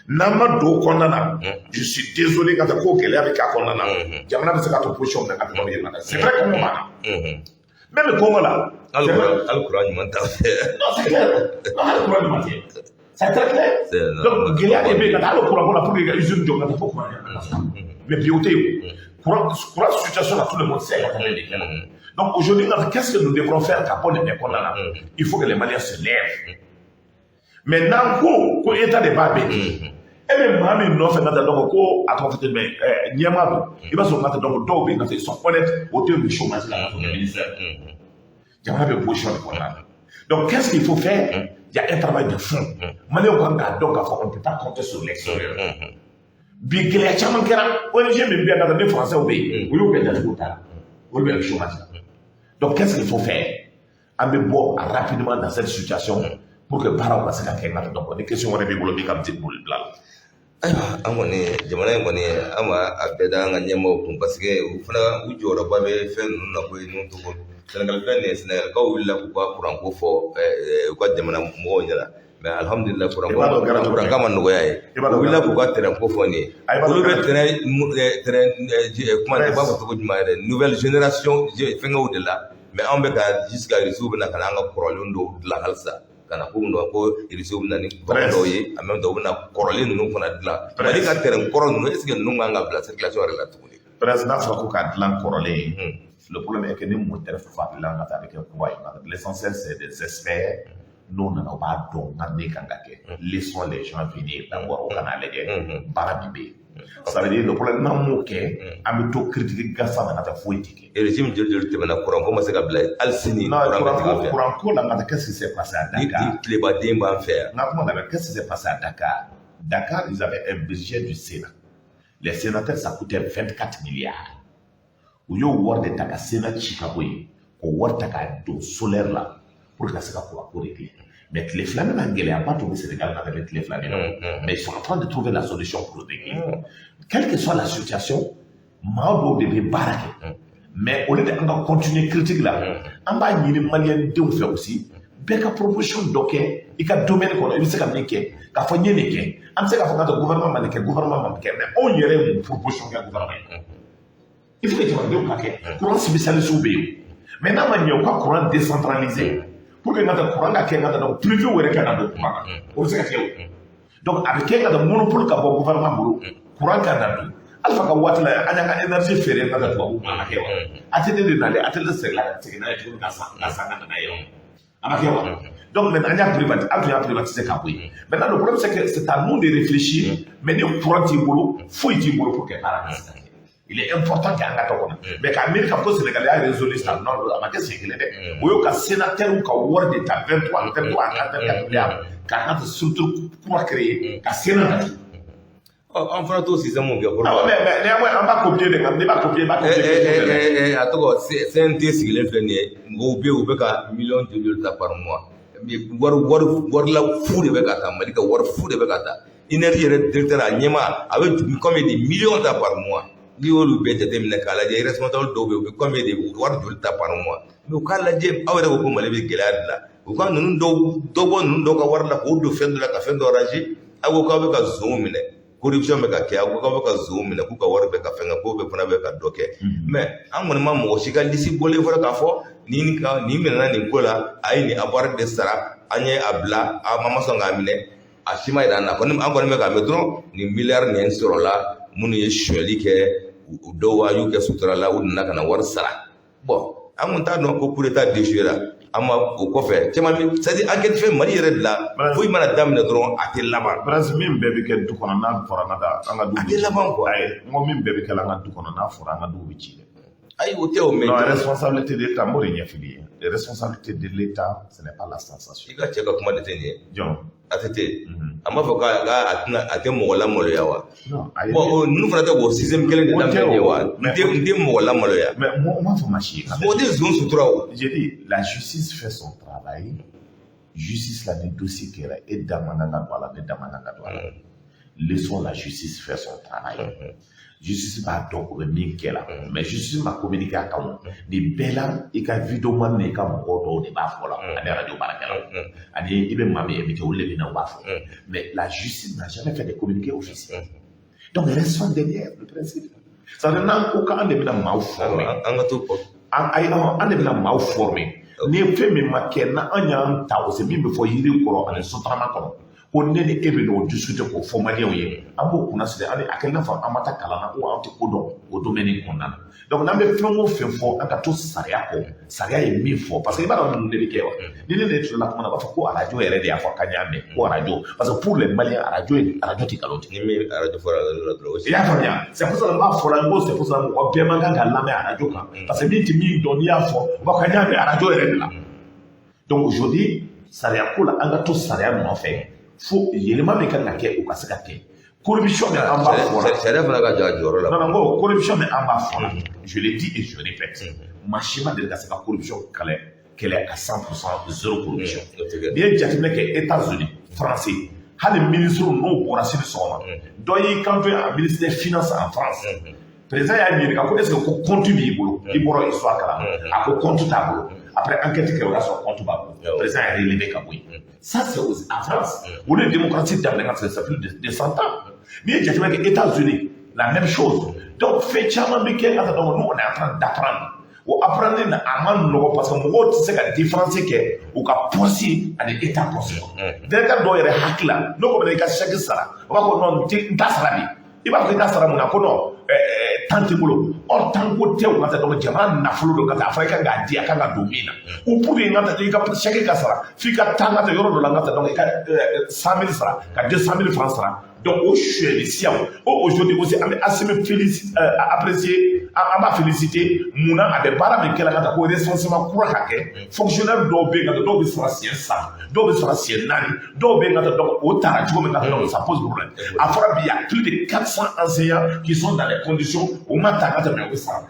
N'an ma don o kɔnɔna na, je suis désolé, ka taa ko gɛlɛya bɛ k'a kɔnɔna na. Jamana bɛ se ka to position min na ka tɛmɛ yɛlɛma. C'est vrai, kɔngɔ b'a la, même kɔngɔ la. Hali courant ɲuman t'a fɛ. Non, c'est clair. Non, hali courant ɲuman tɛ, c'est très clair. Donc gɛlɛya de bɛ yen ka taa hali courant ko la, pour que ka usine jɔ ka taa fo courant ɲuman. Mais bi, o tɛ yen. Courant situation la, tout le monde sait ka tɛmɛ de kɛ la. Donc aujourd'hui, qu'est-ce que nous devrons faire ka bɔ nin bɛɛ kɔnɔna na? Il faut que les Maliens se lèvent. Mais n'an ko ko État de b'a bɛɛ di, e bɛ maa min nɔfɛ ka taa, donc ko a tɔgɔ fɔ ten, mais ɲɛmaa don, i b'a sɔrɔ ka taa, donc dɔw bɛ yen ka taa, ils sont honnêtes, o tɛ yen chômage la ka sɔrɔ ministère. Jamana bɛ position de kɔnɔna na. Donc qu'est-ce qu'il faut faire? Il y a un travail de fond. Maliens kan k'a dɔn k'a fɔ on ne peut pas compter sur l'extérieur. Bi, gɛlɛya caman kɛra. ONG min bɛ yan ka taa, ni français bɛ yen, u y'o bɛɛ datugu ta la, olu bɛ chômage la. Donc qu'est-ce qu'il faut faire? An bɛ bɔ rapidement dans cette situation pour que baaraw ka se ka kɛ. N ka dɔn ni question wɛrɛ b'i bolo min ka boli bila la. Ayiwa, an kɔni, jamana in kɔni, an b'a a bɛɛ da an ka ɲɛmaaw kun, parce que u fana u jɔyɔrɔba bɛ fɛn ninnu na koyi. Ninnu tɔgɔ Sɛnɛgali filɛ nin ye, Sɛnɛgalikaw wulila k'u ka kuranko fɔ u ka jamana mɔgɔw ɲɛna. Mais alhamdulilah, kuranko ma nɔgɔya ye. U wulila k'u ka train ko fɔ nin ye, olu bɛ train kuma, u b'a fɔ cogo jumɛn yɛrɛ, nouvelle génération fɛngɛw de la. Mais anw bɛ ka jusqu'à Irisiw bɛna ka na an ka kɔrɔlen dɔw dilan halisa, ka na ko Irisiw bɛ na ni kɔrɔ dɔw ye. En même temps, u bɛna kɔrɔlen ninnu fana dilan. Mali ka train kɔrɔ ninnu, est ce que ninnu kan ka bila circulation yɛrɛ la tuguni? Président, n'a fɔra ko k'a dilan kɔrɔlen, le problème est que ni moteur fa dilan ka taa, a bɛ kɛ kura ye. L'essentiel, c'est des experts. N'o nana, u b'a dɔn nka ne kan ka kɛ. Laissons les gens venir d'abord, u ka n'a lajɛ baara min bɛ yen. Ça veut dire, le problème, n'an m'o kɛ, an bɛ to critique gansan na ka taa, foyi tɛ kɛ. Régime joli joli tɛmɛna, courant ko ma se ka bila hali sini. Non, courant ko la, nka qu'est-ce qui s'est passé à Dakar? Ni tilebaden b'an fɛ yan. N ka kuma lamɛn. Qu'est-ce qui s'est passé à Dakar? Dakar, ils avaient un budget du Sénat. Les sénateurs, ça coûtait 24 milliards. U y'o wari de ta ka Sénat ci ka bɔ yen, k'o wari ta k'a don solaire la pour que ka se ka courant ko régler. Mais tile fila bɛna gɛlɛyaba tun bɛ Sénégal ka tɛmɛ tile 2 min na, mais ils sont en train de trouver la solution pour le régler. Quelle que soit la situation, maa dɔw de bɛ baara kɛ. Mais au lieu de an ka continuer critique la, an b'a ɲini maliyɛn denw fɛ aussi, bɛɛ ka proposition dɔ kɛ i ka domaine kɔnɔ, i bɛ se ka min kɛ, k'a fɔ n ye nin kɛ. An bɛ se k'a fɔ k'a tɛ gouvernement ma nin kɛ, gouvernement ma nin kɛ, mais anw yɛrɛ ye mun proposition kɛ gouvernement ye? Il faut que jamanadenw ka kɛ. Courant spécialiste bɛ yen, mais n'a ma ɲɛ, u ka courant décentraliser pour que n ka taa courant ka kɛ, n ka taa, donc privé yɛrɛ ka na don courant na, o bɛ se ka kɛ o. Donc a bɛ kɛ ka taa monopole ka bɔ gouvernement bolo, courant ka na don. Alpha ka waati la, an y'an ka énergie feere ka taa tubabuw ma, a ma kɛ wa? ATT de nalen, ATT seginna ka segin n'a ye tuguni ka san ka san ka na n'a ye wa? A ma kɛ wa? Donc maintenant, an y'a privatiser, an tun y'a privatiser ka bɔ yen. Maintenant, le problème, c'est que c'est à nous de réfléchir. Mais ni courant t'i bolo, foyi t'i bolo pour que baara ka se ka kɛ. Il est important qu'an ka to kɔnɔ, mais k'a miiri k'a fɔ ko Sénégal y'a résolu sisan, non, a ma kɛ siɲɛ kelen dɛ. O y'o ka sénateur ka wari de ta, 23, 23, 24 milliards, k'a ka structure kura créer ka Sénat datugu. An fana t'o système kɛ. Awɔ, mais néanmoins, an b'a copier de kan. N'i b'a copier, i b'a copier. A tɔgɔ CNT sigilen filɛ nin ye, mɔgɔw bɛ yen, u bɛ ka miliyɔn joli joli ta par mois. Wari la fu de bɛ ka taa, Mali ka wari fu de bɛ ka taa. Énergie yɛrɛ directeur, a ɲɛmaa, a bɛ combien de millions ta par mois? N'i y'olu bɛɛ jateminɛ k'a lajɛ, responsable dɔw bɛ yen, u bɛ combien de wari joli ta par mois? Mais u k'a lajɛ, aw yɛrɛ ko ko Mali bɛ gɛlɛya de la, u ka ninnu dɔw dɔ bɔ ninnu dɔw ka wari la k'o don fɛn dɔ la ka fɛn dɔ arranger. Aw ko k'aw bɛ ka zonw minɛ, corruption bɛ ka kɛ. Aw ko k'aw bɛ ka zonw minɛ k'u ka wari bɛ ka fɛn kɛ, k'o bɛ fana bɛ ka dɔ kɛ. Mais an kɔni ma mɔgɔ si ka liste bɔlen fɔlɔ k'a fɔ nin ka nin minɛna nin ko la, a ye nin a wari de sara, an ye a bila, a ma sɔn k'a minɛ. A si ma yira an na kɔni. An kɔni bɛ k'a mɛn dɔrɔn, nin miliyari nin sɔrɔla, minnu ye sonyali kɛ, dɔw y'u kɛ sutura la, u nana ka na wari sara. Bon, an kun t'a dɔn ko coup d'état échoué la. An ma o kɔfɛ caman bɛ, c'est à dire enquête fɛn Mali yɛrɛ de la, foyi mana daminɛ dɔrɔn, a tɛ laban. Prince, min bɛɛ bɛ kɛ du kɔnɔ n'a fɔra an ka an ka du A tɛ laban quoi. Ayi, n ko min bɛɛ bɛ kɛ an ka du kɔnɔ n'a fɔra, an ka du bɛ ci dɛ. Ayi, o tɛ o, mais Non, responsabilité de l'État, n b'o de ɲɛf'i ye. Responsabilité de l'État, ce n'est pas la sensation. I ka cɛ ka kuma de tɛ nin ye. Jɔn? ATT. An b'a fɔ k'a tɛna, a tɛ mɔgɔ lamaloya wa? Non, ayi. Bon, o ninnu fana tɛ k'o système kelen de O tɛ daminɛ nin ye o. wa? N tɛ mɔgɔ lamaloya. Mais moi, on m'a fɔ ma si ye. Mɔgɔ tɛ zon sutura o. J'ai dit, la justice fait son travail. Justice la, ni dossier kɛra, e da man kan ka don a la, ne da man kan ka don a la. Laissons la justice faire son travail. Justice b'a dɔn o bɛ min kɛ la, mais justice ma communiquer a kan o. Nin bɛɛ la, i ka vidéoman ni i ka mɔgɔ dɔw de b'a fɔ la, ani radio baarakɛlaw, ani i bɛ maa min invité, olu de bɛ na, u b'a fɔ. Mais la justice n'a jamais fait de communiqué officiel. Donc restons derrière le principe. C'est-à-dire n'an ko k'an de bɛna maaw former, An ka to kɔ. An ayi, an de bɛna maaw former, ni fɛn min ma kɛ na, an y'an ta o se min bɛ fɔ yiri kɔrɔ ani sotarama kɔnɔ, ko ne ni e bɛ n'o discuter k'o fɔ maliyɛnw ye, an b'o kunna sigi ani a kɛ i n'a fɔ an ma taa kalan na, ko an tɛ ko dɔn o domaine kɔnɔna na. Donc n'an bɛ fɛn o fɛn fɔ, an ka to sariya kɔ, sariya ye min fɔ, parce que i b'a dɔn ninnu de bɛ kɛ wa. Ni ne tilala kuma na, u b'a fɔ ko arajo yɛrɛ de y'a fɔ k'an y'a mɛn ko arajo, parce que pour les Maliens, arajo ye arajo tɛ nkalon tigɛ. Ni min arajo fɔra arajo la dɔrɔn, o I y'a faamuya? C'est pour ça n b'a fɔ la, n ko c'est pour ça mɔgɔ bɛɛ man kan ka lamɛn arajo kan, parce que min tɛ min dɔn, n'i y'a fɔ, u b'a fɔ k'an y'a mɛn arajo yɛrɛ de la. Donc aujourd'hui, sariya ko la, an ka to sariya nɔfɛ fo yɛlɛma min kan ka kɛ, o ka se ka kɛ. Corruption min an b'a fɔ la, Sariya fana ka jɔ a jɔyɔrɔ la. Non non, n ko corruption min an b'a fɔ la, je l'ai dit et je répète, maa si ma deli ka se ka corruption kɛlɛ kɛlɛ à 100%, zéro corruption. O tɛ kɛ. N'i ye jateminɛ kɛ, États-Unis, France, hali ministre n'o bɔra sini sɔgɔma, dɔ y'i kanto a ministre des Finances en France, président y'a ɲininka ko est ce que ko compte b'i bolo, i bɔra histoire kalama, a ko compte t'a bolo. Après enquête kɛra, o y'a sɔrɔ compte b'a bolo, président y'a relevé ka bɔ yen. Ça, c'est en France, olu ye démocratie daminɛ ka ça plus de 100 ans. N'i ye jateminɛ kɛ, États-Unis, la même chose. Donc fɛn caman bɛ kɛ ka taa. Donc nous, on est en train d'apprendre. O apprendre na, a ma nɔgɔ, parce que mɔgɔw tɛ se ka différence kɛ u ka poste ani état poste kɔnɔ. Directeur dɔw yɛrɛ hakili la, n'o ko bɛ i ka chèque sara, o b'a fɔ non, n t'a sara bi. I b'a fɔ i t'a sara mun na? Ko non, temps tɛ bolo. Or temps ko tɛ o ka taa. Donc jamana nafolo don ka taa, a fɔra i kan k'a di, a kan ka don min na, ou pour que n ka taa i ka chèque ka sara, f'i ka taa n ka taa yɔrɔ dɔ la, n ka taa, donc i ka 100 000 sara, ka 200 000 francs sara. Donc o suyɛli siyaw o aujourd'hui aussi, an bɛ Assimi féliciter, apprécier, an b'a féliciter. Munna? A bɛ baara min kɛla ka taa ko recensement kura ka kɛ, fonctionnaire dɔw bɛ yen ka taa, dɔw bɛ sara siɲɛ 3, dɔw bɛ sara siɲɛ 4, dɔw bɛ yen ka taa, donc o taara cogo min ka taa, donc ça pose problème. A fɔra bi, il y a plus de 400 enseignants qui sont dans les conditions o ma ta ka tɛmɛ, o bɛ sara.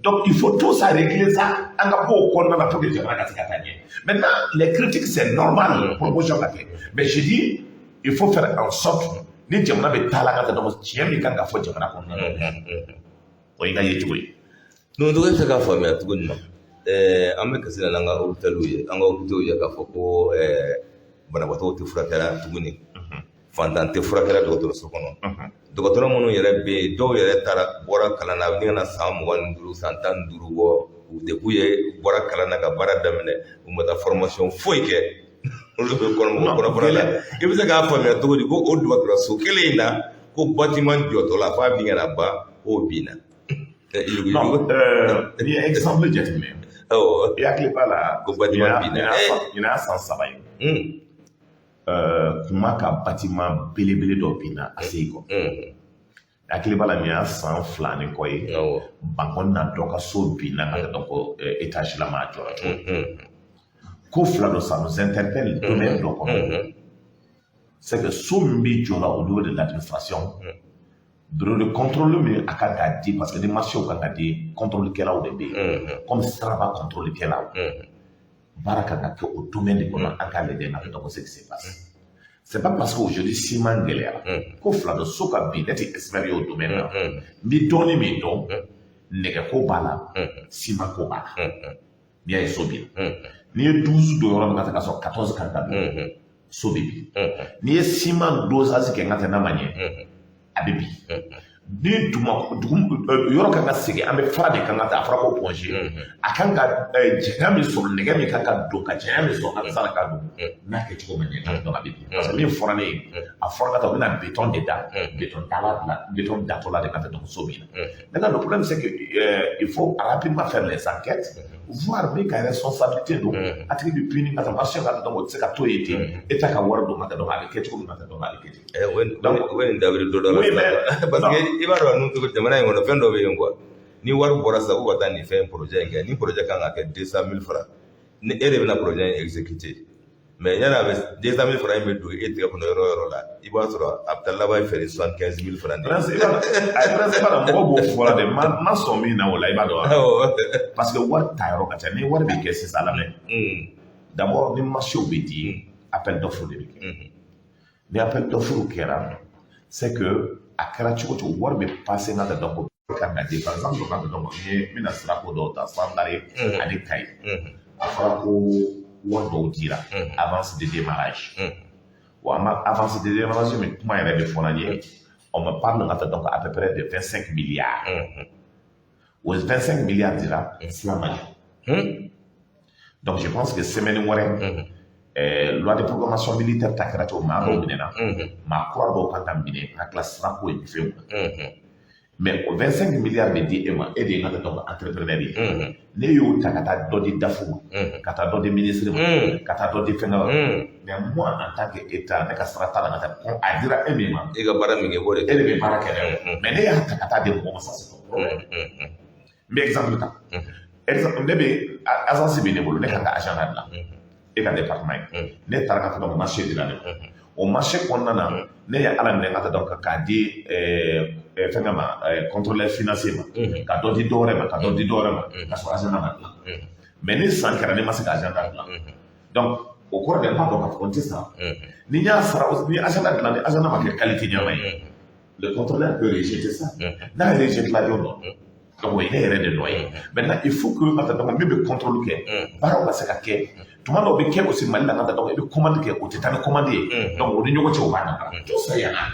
Donc il faut tout ça régler ça, an ka bɔ o kɔnɔna na pour que jamana ka se ka taa ɲɛ. Maintenant, les critiques, c'est normal, proposition ka kɛ, mais je dis, il faut faire en sorte ni jamana bɛ taa la ka taa, donc tiɲɛ min kan ka fɔ jamana kɔnɔna na, o y'i ka ye cogo ye. Donc e bɛ se k'a faamuya cogo jumɛn? An bɛ kasi na n'an ka hôpitaliw ye, an ka hôpitaux ye, k'a fɔ ko banabaatɔw tɛ furakɛra tuguni, fantan tɛ furakɛra dɔgɔtɔrɔso kɔnɔ. Dɔgɔtɔrɔ minnu yɛrɛ bɛ yen, dɔw yɛrɛ taara bɔra kalan na, a bɛ ka na san 25, san 15 bɔ depuis ye bɔra kalan na ka baara daminɛ, u ma taa formation foyi kɛ, olu bɛ kɔnɔ mɔgɔ kɔnɔbara la. I bɛ se k'a faamuya cogo di ko o dɔgɔtɔrɔso kelen in na, ko bâtiment jɔtɔ la f'a bin kana ban, k'o binna? Non, n'i ye exemple jateminɛ, i hakili b'a la, Ko bâtiment binna. ɲinan y'a san 3 ye, kuma ka bâtiment belebele dɔ binna ACI kɔ. Hakili b'a la, nin y'a san 2 ni kɔ ye, Bankɔni na, dɔ ka so binna ka taa, donc étage la ma jɔra cogo. Ko fila dɔ, ça nous interpelle domaine dɔ kɔnɔ, c'est que so min bɛ jɔ la au niveau de l'administration, bureau de contrôle min a kan k'a di, parce que ni marché kan ka di, contrôle kɛlaw de bɛ yen, comme siraba contrôle kɛlaw, baara kan ka kɛ o domaine de kɔnɔ. An k'a lajɛ n'a donc ce qui se passe, c'est pas parce que aujourd'hui ciment gɛlɛyara. Ko fila dɔ, so ka bin, ne tɛ expert ye o domaine na. N bɛ dɔɔnin min dɔn, nɛgɛko b'a la, ciment ko b'a la. N'i y'a ye so bin, n'i ye 12 don yɔrɔ min ka taa, ka sɔrɔ 14 kan ka don, so bɛ bin. N'i ye ciment dosage kɛ n ka taa, n'a ma ɲɛ, a bɛ bin. Ni dugu yɔrɔ kan ka segin, an bɛ fara de kan ka ta, a fɔra ko Point G a kan ka janya min sɔrɔ, nɛgɛ min kan ka don ka janya min sɔrɔ, ka sara ka don n'a kɛcogo ma ɲɛ, donc a bɛ bin. Parce que min fɔra ne ye, a fɔra ka taa u bɛna béton de da, béton dala la, béton datɔla de ka taa. Donc so min na, maintenant le problème, c'est que il faut rapidement faire les enquêtes, voir min ka responsabilité don, a tigi bɛ punir ka taa marché ka taa. Donc o tɛ se ka to yen ten, État ka wari don ka taa. Donc a bɛ kɛ cogo min ka taa, donc a bɛ kɛ ten. Donc o bɛ nin dabiri don dɔ la, parce que i b'a dɔn ninnu cogo jamana in kɔnɔ, fɛn dɔ bɛ yen quoi. Ni wari bɔra sisan ko ka taa nin fɛn projet in kɛ, ni projet kan ka kɛ 200 000 francs, ni e de bɛna projet in exécuter, mais yanni a bɛ 200 000 francs in bɛ don e tɛgɛ kɔnɔ yɔrɔ o yɔrɔ la, i b'a sɔrɔ a bɛ taa laban feere 75 000 francs de. Prince, i b'a dɔn, Prince, i b'a dɔn, mɔgɔw b'o fɔ la dɛ, ma sɔn min na o la, i b'a dɔn, parce que wari ta yɔrɔ ka ca. Ni wari bɛ kɛ sisan, lamɛn d'abord, ni marché bɛ di, appel d'offre de bɛ kɛ. Ni appel d'offre kɛra, c'est que a kɛra cogo cogo, wari bɛ passer n ka taa. Donc kan ka di, par exemple, ka taa, donc n ye n bɛna sirako dɔw ta, Sandare ani Kayi, a fɔra ko wari dɔw dira avance de démarrage. Wa an ma avance de démarrage min kuma yɛrɛ bɛ fɔ an ye, on me parle ka taa donc à peu près de 25 milliards. O 25 milliards dira, sira ma jɔ. Donc je pense que semaine wɛrɛ, loi de programmation militaire ta kɛra cogo, maa dɔw minɛna, maa kura dɔw kan ka minɛ ka tila sirako ye fɛnw na. Mais o 25 milliards bɛ di e ma, e de ye n ka taa donc entrepreneur ye, ne y'o ta ka taa dɔ di DAF ma, ka taa dɔ di ministre ma, ka taa dɔ di fɛnkɛ ma. Mais moi, en tant que État, ne ka sira t'a la ka taa a dira e min ma. E ka baara min kɛ, k'o de E de bɛ baara kɛ dɛ, mais ne y'a ta ka taa di mɔgɔ ma, ça c'est ton problème. N bɛ exemple ta, exemple, ne bɛ agence bɛ ne bolo, ne kan ka agenda dilan e ka département ye. Ne taara ka taa donc marché dira ne ma. O marché kɔnɔna na, ne ye ala minɛ ka taa donc k'a di fɛnkɛ ma, contrôleur financier ma, ka dɔ di dɔ wɛrɛ ma, ka dɔ di dɔ wɛrɛ ma, ka sɔrɔ agenda ma dilan. Mais ni san kɛra, ne ma se ka agenda dilan, donc o kɔrɔ de n b'a dɔn k'a fɔ n tɛ sara. Ni n y'a sara, ni agenda dilan, ni agenda ma kɛ qualité ɲɛnama ye, le contrôleur peut rejeter ça. N'a rejeté la, don dɔ, donc o ye ne yɛrɛ de nɔ ye. Maintenant il faut que ka taa donc min bɛ contrôle kɛ, baaraw ka se ka kɛ. Tuma dɔw bɛ kɛ aussi Mali la, ka taa donc i bɛ commande kɛ, o tɛ taa ni commande ye. Donc o ni ɲɔgɔn cɛ, o b'a dabila, tout ça y en a.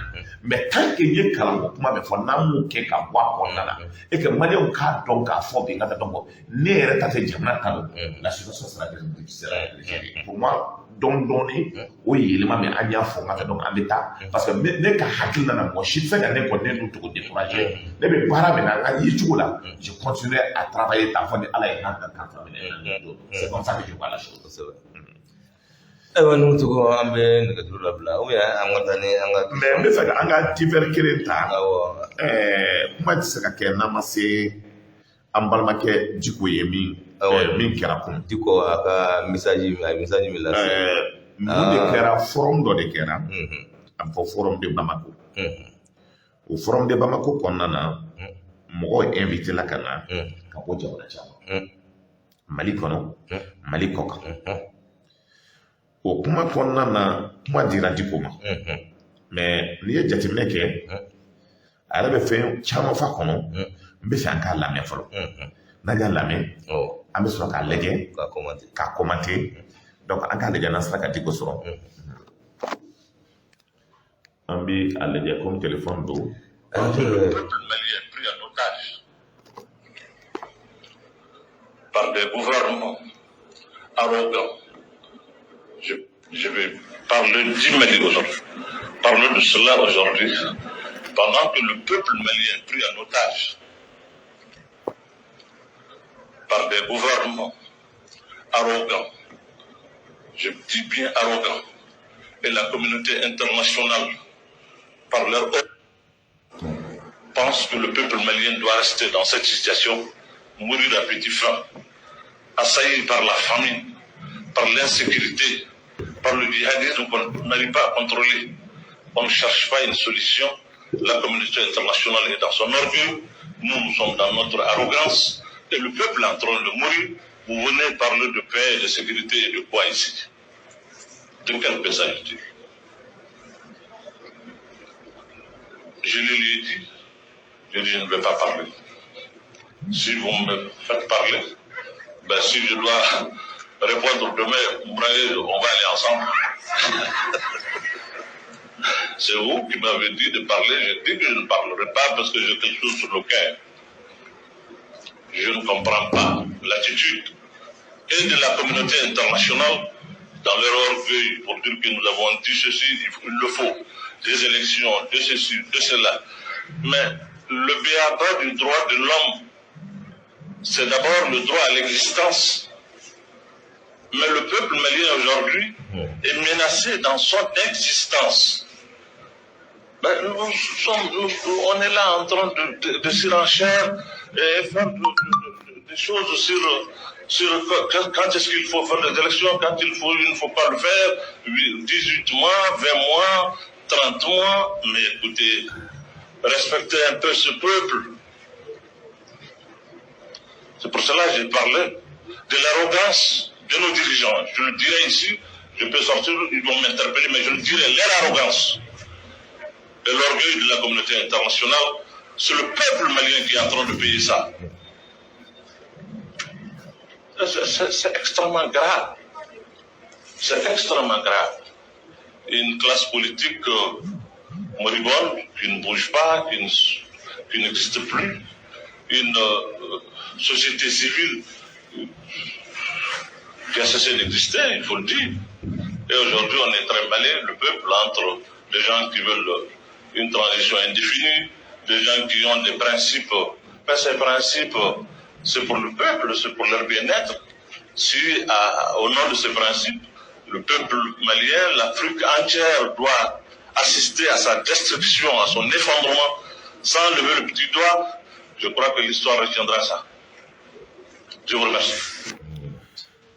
Mais tant que n ye kalanko kuma min fɔ, n'an m'o kɛ ka bɔ a kɔnɔna na, et que maliyɛnw k'a dɔn k'a fɔ bi ka taa donc ne yɛrɛ ta tɛ, jamana ta don, la situation sera difficile à gérer pour moi. Dɔɔni dɔɔni, o ye yɛlɛma min an y'a fɔ ka taa donc an bɛ taa, parce que ne ka hakilina na, mɔgɔ si tɛ se ka ne kɔni ne n'u togo décourager. Ne bɛ baara min na, n ka yecogo la, je continuerai à travailler tan fɔ ni Ala ye n ka kan minɛ. C'est comme ça que je vois la chose. Kosɛbɛ. Ayiwa, n'u tɔgɔ, an bɛ nɛgɛjuru labila ou bien an ka taa ni an ka. Mais n bɛ fɛ ka an ka divers kelen ta. Kuma tɛ se ka kɛ n'an ma se an balimakɛ Diko ye min min kɛra kun. Diko a ka message, a ye message min lase. Mun de kɛra? Forum dɔ de kɛra, a bɛ fɔ Forum de Bamako. O Forum de Bamako kɔnɔna na, mɔgɔw invité la ka na ka bɔ jamana caman, Mali kɔnɔ, Mali kɔ kan. O kuma kɔnɔna na, kuma dira Diko ma. Mais n'i ye jateminɛ kɛ, a yɛrɛ bɛ fɛn caman f'a kɔnɔ. N bɛ fɛ an k'a lamɛn fɔlɔ. N'an y'a lamɛn, an bɛ sɔrɔ k'a lajɛ, k'a commenter. Donc an k'a lajɛ n'an sera ka Diko sɔrɔ. An bɛ a lajɛ comme téléphone don. Le peuple malien pris en otage par des gouvernements arrogants. Je vais parler du Mali aujourd'hui. Parler de cela aujourd'hui, pendant que le peuple malien est pris en otage par des gouvernements arrogants, je dis bien arrogants, et la communauté internationale, par leur pense que le peuple malien doit rester dans cette situation, mourir à petit faim, assailli par la famine, par l'insécurité, par le djihadisme qu'on n'arrive pas à contrôler. On ne cherche pas une solution. La communauté internationale est dans son orgueil. Nous, nous sommes dans notre arrogance. Et le peuple est en train de mourir. Vous venez parler de paix et de sécurité et de quoi ici? De quelle paix s'agit-il? Je lui ai dit, je dit, je ne vais pas parler. Si vous me faites parler, ben si je dois répondre demain, on va aller ensemble. C'est vous qui m'avez dit de parler. J'ai dit que je ne parlerai pas parce que j'ai quelque chose sur le cœur. Je ne comprends pas l'attitude et de la communauté internationale dans leur orgueil pour dire que nous avons dit ceci, il le faut, des élections, de ceci, de cela. Mais le b.a.-ba du droit de l'homme, c'est d'abord le droit à l'existence. Mais le peuple malien aujourd'hui est menacé dans son existence. Ben, on est là en train de surenchère et faire des choses sur quand est-ce qu'il faut faire des élections, quand il ne faut pas le faire, 18 mois, 20 mois, 30 mois. Mais écoutez, respectez un peu ce peuple. C'est pour cela que j'ai parlé de l'arrogance de nos dirigeants. Je le dirai ici, je peux sortir, ils vont m'interpeller, mais je le dirai, leur arrogance et l'orgueil de la communauté internationale, c'est le peuple malien qui est en train de payer ça. C'est extrêmement grave. C'est extrêmement grave. Une classe politique moribonde, qui ne bouge pas, qui n'existe plus. Une société civile qui a cessé d'exister, il faut le dire. Et aujourd'hui, on est trimballé, le peuple, entre des gens qui veulent une transition indéfinie, des gens qui ont des principes. Mais ces principes, c'est pour le peuple, c'est pour leur bien-être. Si, au nom de ces principes, le peuple malien, l'Afrique entière doit assister à sa destruction, à son effondrement, sans lever le petit doigt, je crois que l'histoire retiendra ça. Je vous remercie.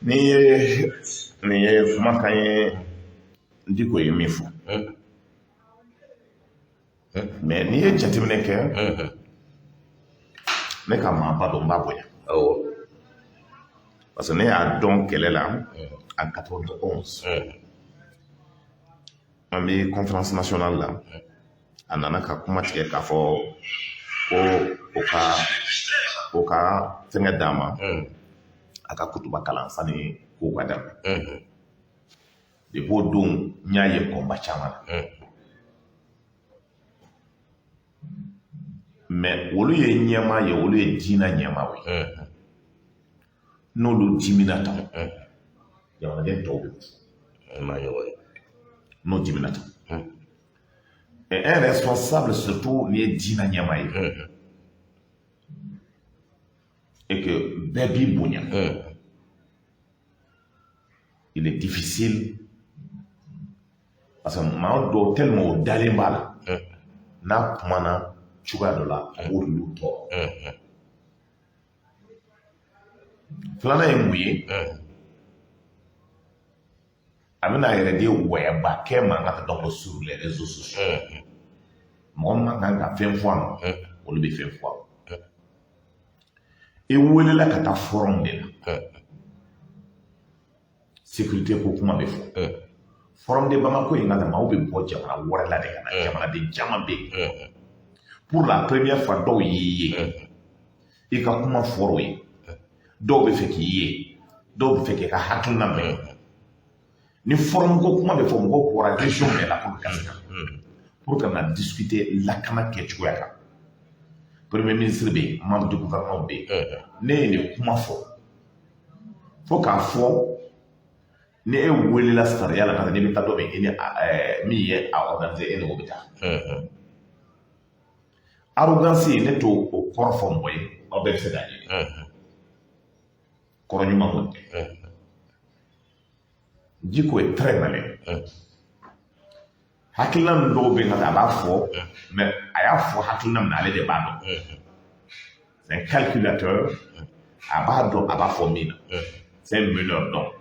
Nin ye kumakan ye Diko ye min fɔ, mais n'i ye jateminɛ kɛ, ne ka maaba dɔn, n b'a bonya, parce que ne y'a dɔn kɛlɛ la en 91. An bɛ conférence nationale la, a nana ka kuma tigɛ k'a fɔ ko o ka fɛngɛ d'a ma, a ka kutuba kalan sani kow ka daminɛ. Depuis o don, n y'a ye combat caman na, mais olu ye ɲɛmaa ye, olu ye diinɛ ɲɛmaaw ye. N'olu dimina tan, jamanaden tɔw bɛ n'o dimina tan. Et un responsable, surtout n'i ye diinɛ ɲɛmaa ye et que bɛɛ b'i bonya, il est difficile, parce que maa dɔw tellement o dalen b'a la, n'a kumana cogoya dɔ la, a b'olu tɔɔrɔ. Filanan ye mun ye? A bɛna a yɛrɛ di wɔyaba kɛ mankan ta. Donc sur les réseaux sociaux, mɔgɔ min man kan ka fɛn fɔ a ma, olu bɛ fɛn fɔ a ma. I welela ka taa forum de la, sécurité ko kuma bɛ fɔ. Forum de Bamako in ka maaw bɛ bɔ jamana wɛrɛ la de ka na, jamanaden caman bɛ yen. Pour la première fois, dɔw y'i ye, i ka kuma fɔr'o ye, dɔw bɛ fɛ k'i ye, dɔw bɛ fɛ k'i ka hakilina mɛn. Ni forum ko kuma bɛ fɔ, mɔgɔw bɔra région bɛɛ la pour ka se ka pour ka na discuter lakana kɛcogoya kan. Premier ministre bɛ yen, membre du gouvernement bɛ yen. Ne ye nin kuma fɔ fo k'a fɔ, ni e welela sariya la ka taa, n'i bɛ taa dɔ bɛ e ni min ye a organiser, e ni o bɛ taa. Arrogance ye, ne t'o o kɔrɔ fɔ mɔgɔ ye, aw bɛɛ bɛ se k'a ɲini. Kɔrɔ ɲuman kɔni tɛ. Diko est très malin. Hakilina min dɔw bɛ yen ka taa, a b'a fɔ, mais a y'a fɔ hakilina min na, ale de b'a dɔn. C'est un calculateur, a b'a dɔn a b'a fɔ min na. C'est un meneur d'homme.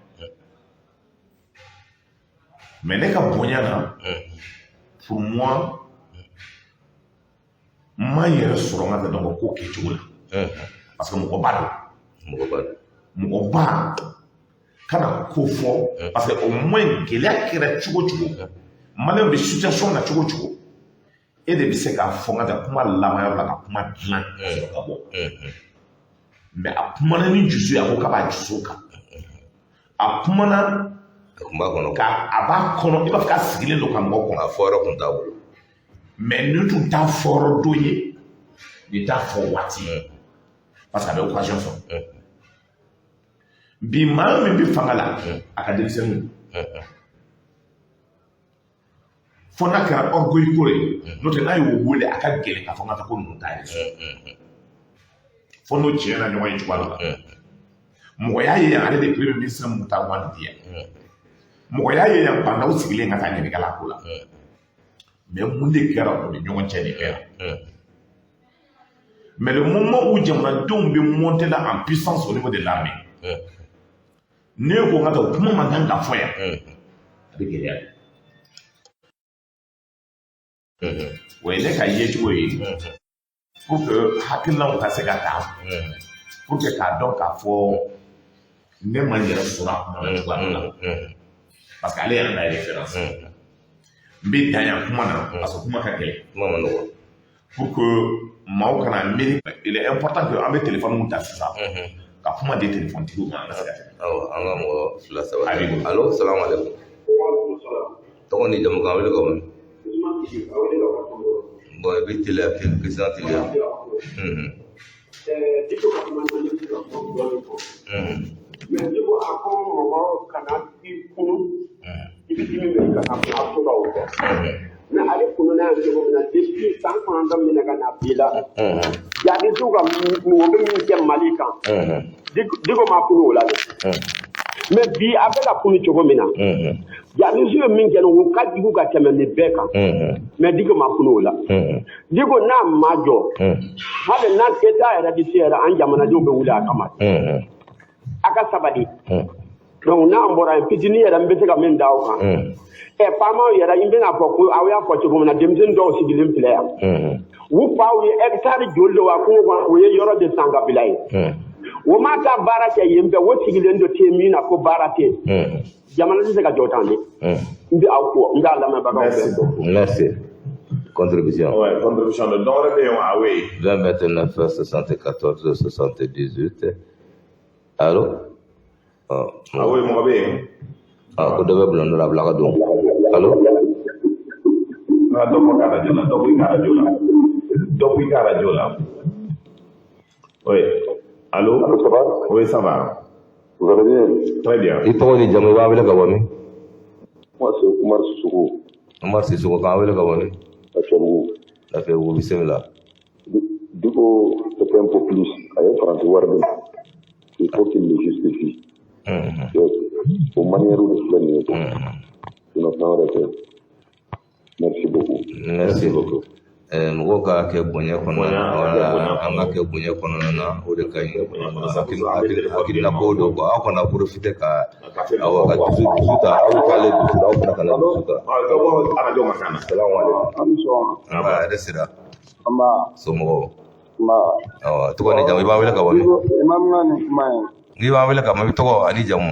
Mais ne ka bonya na, pour moi, n ma n yɛrɛ sɔrɔ n ka tɛ dɔn ko kɛcogo la, parce que mɔgɔba don. Mɔgɔba don. Mɔgɔba kana ko fɔ, parce que au moins gɛlɛya kɛra cogo o cogo, maliyɛnw bɛ situation na cogo o cogo, e de bɛ se k'a fɔ n ka taa kuma laban yɔrɔ la ka kuma dilan ka sɔrɔ ka bɔ. Mais a kumana ni dusu ye, a ko k'a b'a dusu kan, a kumana. A kun b'a kɔnɔ. Ka a b'a kɔnɔ, i b'a fɔ k'a sigilen don ka mɔgɔ kɔnɔ. A fɔ yɔrɔ kun t'a bolo. Mais nin tun t'a fɔyɔrɔ don ye, nin t'a fɔ waati ye, parce que a bɛ occasion sɔrɔ. Bi maa min bɛ fanga la, a ka denmisɛnninw, fo n'a kɛra orgueil ko ye, n'o tɛ n'a y'o wele, a ka gɛlɛn k'a fɔ n ka taa ko ninnu t'a yɛrɛ sɔrɔ, fo n'o tiɲɛna ɲɔgɔn ye cogoya dɔ la. Mɔgɔ y'a ye yan, ale de premier ministre Moctar Ouane di yan. Mɔgɔ y'a ye yan, Bah N'Daw sigilen ka taa ɲininka la ko la. Mais mun de kɛra u ni ɲɔgɔn cɛ nin bɛɛ la? Mais le moment où jamanadenw bɛ monter la en puissance au niveau de l'armée, ne ko n ka taa kuma man kan ka fɔ yan, a bɛ gɛlɛya. O ye ne ka yecogo ye, pour que hakilinaw ka se ka taa, pour que k'a dɔn k'a fɔ ne ma n yɛrɛ sɔrɔ a kuma na cogoya dɔ la, parce que ale yɛrɛ na référence. N bɛ dan yan kuma na, parce que kuma ka gɛlɛn. Kuma ma nɔgɔn. Pour que maaw kana miiri, il est important que an bɛ téléphone ta sisan ka kuma di téléphone tigiw ma, an ka se ka tɛmɛ. Awɔ, an ka mɔgɔ fila saba. A b'i bolo. Allo, salamu aleykum. Tɔgɔ ni jamu, k'an wele ka bɔ min? Bon, i bɛ teliya, question teliya. Diko ka kuma na, ne bɛ se ka kuma dɔɔnin fɔ. Mais Diko, a ko mɔgɔ kana i kunu, i bɛ dimi mɛ i kana a to ka o fɔ. Mais ale kununa yan cogo min na, depuis san 9 minɛ ka na bi la, jihadisiw ka mɔgɔ bɛ min kɛ Mali kan, Diko ma kunu o la dɛ. Mais bi a bɛ ka kunu cogo min na, jihadisiw ye min kɛ nin, o ka jugu ka tɛmɛ nin bɛɛ kan. Mais Diko ma kunu o la. Diko n'a ma jɔ, hali n'a État yɛrɛ bɛ se yɛrɛ, an jamanadenw bɛ wuli a kama. A ka sabali. Donc n'an bɔra yen, fitinin yɛrɛ n bɛ se ka min da o kan. Ɛ, faamaw yɛrɛ, n bɛna fɔ ko aw y'a fɔ cogo min na, denmisɛnnin dɔw sigilen filɛ yan. U faw ye hectare joli de wa kungo kɔnɔ, u ye yɔrɔ de san ka bila yen. O ma taa baara kɛ yen fɛ, o sigilen dɔ tɛ min na ko baara tɛ yen. Jamana tɛ se ka jɔ tan dɛ. N bɛ aw fɔ, n b'a lamɛnbagaw Merci bɛɛ. beaucoup. Merci. Contribution. Ouais, contribution de dɔ wɛrɛ bɛ yen wa? Ah oui. 20 29 74 78. Allo? Oh, Ah oui, mɔgɔ bɛ yen. Ah, ko dɔ bɛ bulon dɔ la, a bila ka don. Allo? N ka dɔ bɔ ka radio la, dɔ bɔ i ka radio la. Dɔ bɔ i ka radio la. Oui. Allô? Allô, ça va? Oui, ça va. Vous allez bien? Très bien. I tɔgɔ ni jamu, i b'a wele ka bɔ min? Moi, c'est Oumar Sissoko, Umar Sissoko, k'an wele ka bɔ min? Lafiyabugu. Lafiyabugu, bisimila. Diko est un populiste. A ye Faransi wari minɛ. Il faut qu'il le justifie. O manière de filɛ nin ye quoi. Sinon fɛn wɛrɛ tɛ. Merci beaucoup. Merci beaucoup. Mɔgɔw ka kɛ bonya kɔnɔna Bonya, na, a ka kɛ bonya an ka kɔnɔ. kɛ bonya kɔnɔna na, o de ka ɲi. Bonya kɔnɔ, sa an bɛ téléphone di Hakilina maaw ko ma. dɔ quoi, aw kana profiter ka Ka fɛn dɔ awɔ fɔ ka quoi. dusu dusu ta, aw t'ale dusu la, aw fana kana dusu ta. Ah, dɔ bɔ radio mankan na. Salamu aleykum. An ni sɔgɔma. Nba, hɛrɛ sira. Nba. Somɔgɔw? Nba. Awɔ, tɔgɔ ni jamu, i b'an wele ka bɔ min? Diko, imam ka nin kuma in. N'i b'an wele ka bɔ, i tɔgɔ ani jamu.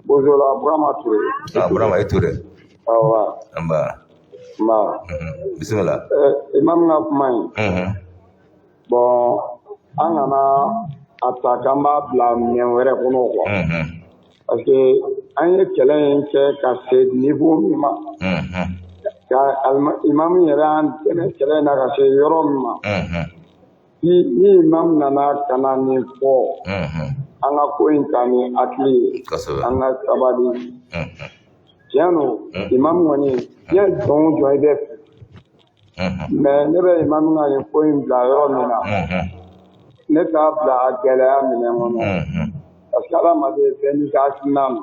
Bozola, Burama Ture. Ah, Burama, i Ture. Awa. Nba. Nba. Bisimila. Imam ka kuma in. Bon, an kana a ta k'an b'a bila minɛn wɛrɛ kɔnɔ quoi. Parce que an ye kɛlɛ in kɛ ka se niveau min ma. Ka imam yɛrɛ y'an dɛmɛ kɛlɛ in na ka se yɔrɔ min ma. Ni imam nana ka na nin fɔ. An ka ko in ta ni hakili ye. An ka sabali. Tiɲɛ don, imam kɔni, diɲɛ jɔn o jɔn i bɛ fɛ. Mais ne bɛ imam ka nin ko in bila yɔrɔ min na, ne t'a bila a gɛlɛya minɛn kɔnɔ. Parce que hadamaden bɛɛ n'i ka hakilina don.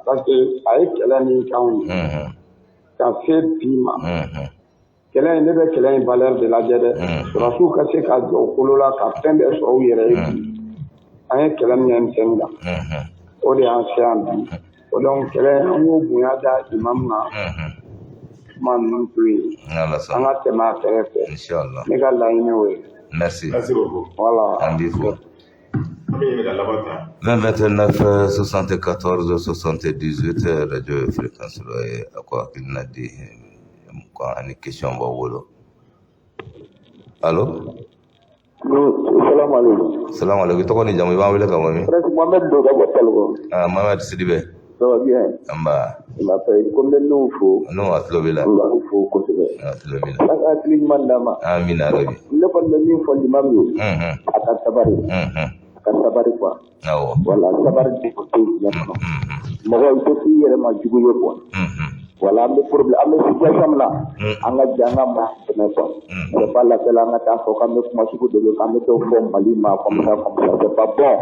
Parce que a ye kɛlɛ min k'anw ye. Ka se bi ma. Kɛlɛ in, ne bɛ kɛlɛ in valeur de lajɛ dɛ. Sɔrɔdasiw ka se ka jɔ u kolo la ka fɛn bɛɛ sɔrɔ u yɛrɛ ye bi. An ye kɛlɛ min kɛ M5 la. O de y'an se yan bi. O donc kɛlɛ in, an k'o bonya da imam kan. Kuma ninnu to yen. N'Ala An sɔnna. ka tɛmɛ a kɛrɛfɛ. Inshallah. Ne ka laɲini o ye. Merci. Merci beaucoup. Voilà. An b'i fo. An bɛ ɲininka laban ta. 20 29 74 78, radio fréquence dɔ ye, a ko hakilina di ko ani question b'aw bolo. Allo? Salam alaikum. Salamu alaikum. I tɔgɔ ni jamu, i b'an wele ka bɔ min? Prince Mohamed don ka bɔ Taliko. Ah, Mohamed Sidibe. Ça va bien? Nba. La paix, ko n bɛ Nuhu fo. N'o, a tulo b'i la. N b'aw fo kosɛbɛ. A tulo b'i la. Ala ka hakili ɲuman d'an ma. Amina rabi. Ne kɔni bɛ min fɔ limam ye, a ka sabari. A ka sabari quoi. Voilà, sabari de ko to diɲɛ kɔnɔ. Mɔgɔ i tɛ k'i yɛrɛ ma jugu ye quoi. Voilà, an bɛ problème, an bɛ situation min na, an ka jɛ an ka maa dɛmɛ quoi. C'est pas la peine an ka taa fɔ k'an bɛ kuma sugu dɔ kɛ, k'an bɛ t'o fɔ Mali ma comme ça comme ça, c'est pas bon.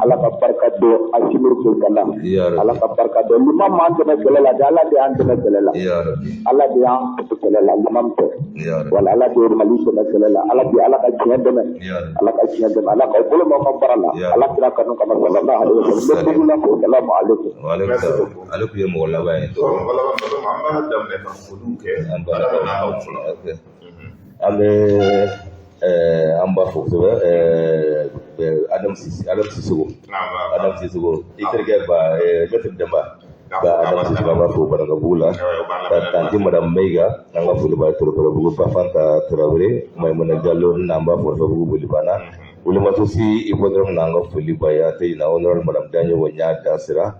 Ala ka barika don Assimi Goïta la. Ya Rabbi. Ala ka barika don limam m'an dɛmɛ kɛlɛ la dɛ, Ala de y'an dɛmɛ kɛlɛ la. Ya Rabbi. Ala de y'an dɛmɛ kɛlɛ la, limam tɛ. Ya Rabbi. Voilà, Ala de ye Mali dɛmɛ kɛlɛ la. Ala de Ala ka diɲɛ dɛmɛ. Ya Rabbi. Ala ka diɲɛ dɛmɛ. Ala k'aw bolo m'aw ka baara la. Ya Ala kira kanu kama sallallahu alaihi wa sallam. N bɛ bolo la ko salamu alaikum. Wa alaikum Merci salam. beaucoup. Ale tun ye mɔgɔ laban ye. Donc, mɔgɔ laban donc an b'a daminɛ ka foliw kɛ. An b'a Ala ka n'an fɔlɔ. Ok. An bɛ an b'a fɔ kosɛbɛ Adam Sisi, Adam Sisoko. Adam Sisoko i terikɛ ba, maître Demba ba, Adam Sisoko, an b'a fɔ Banankabugu la. Ka tantie madame Mayiga, an ka foli b'a ye Torokorobugu. Bafanta Tarawele, Mayimuna Jalo n'an b'a fɔ Fɛbugu Bolibana Wulimato si hippodrome na, an ka foli b'a ye. An tɛ ɲinɛ honorable madame Daɲogo ɲa Dansira.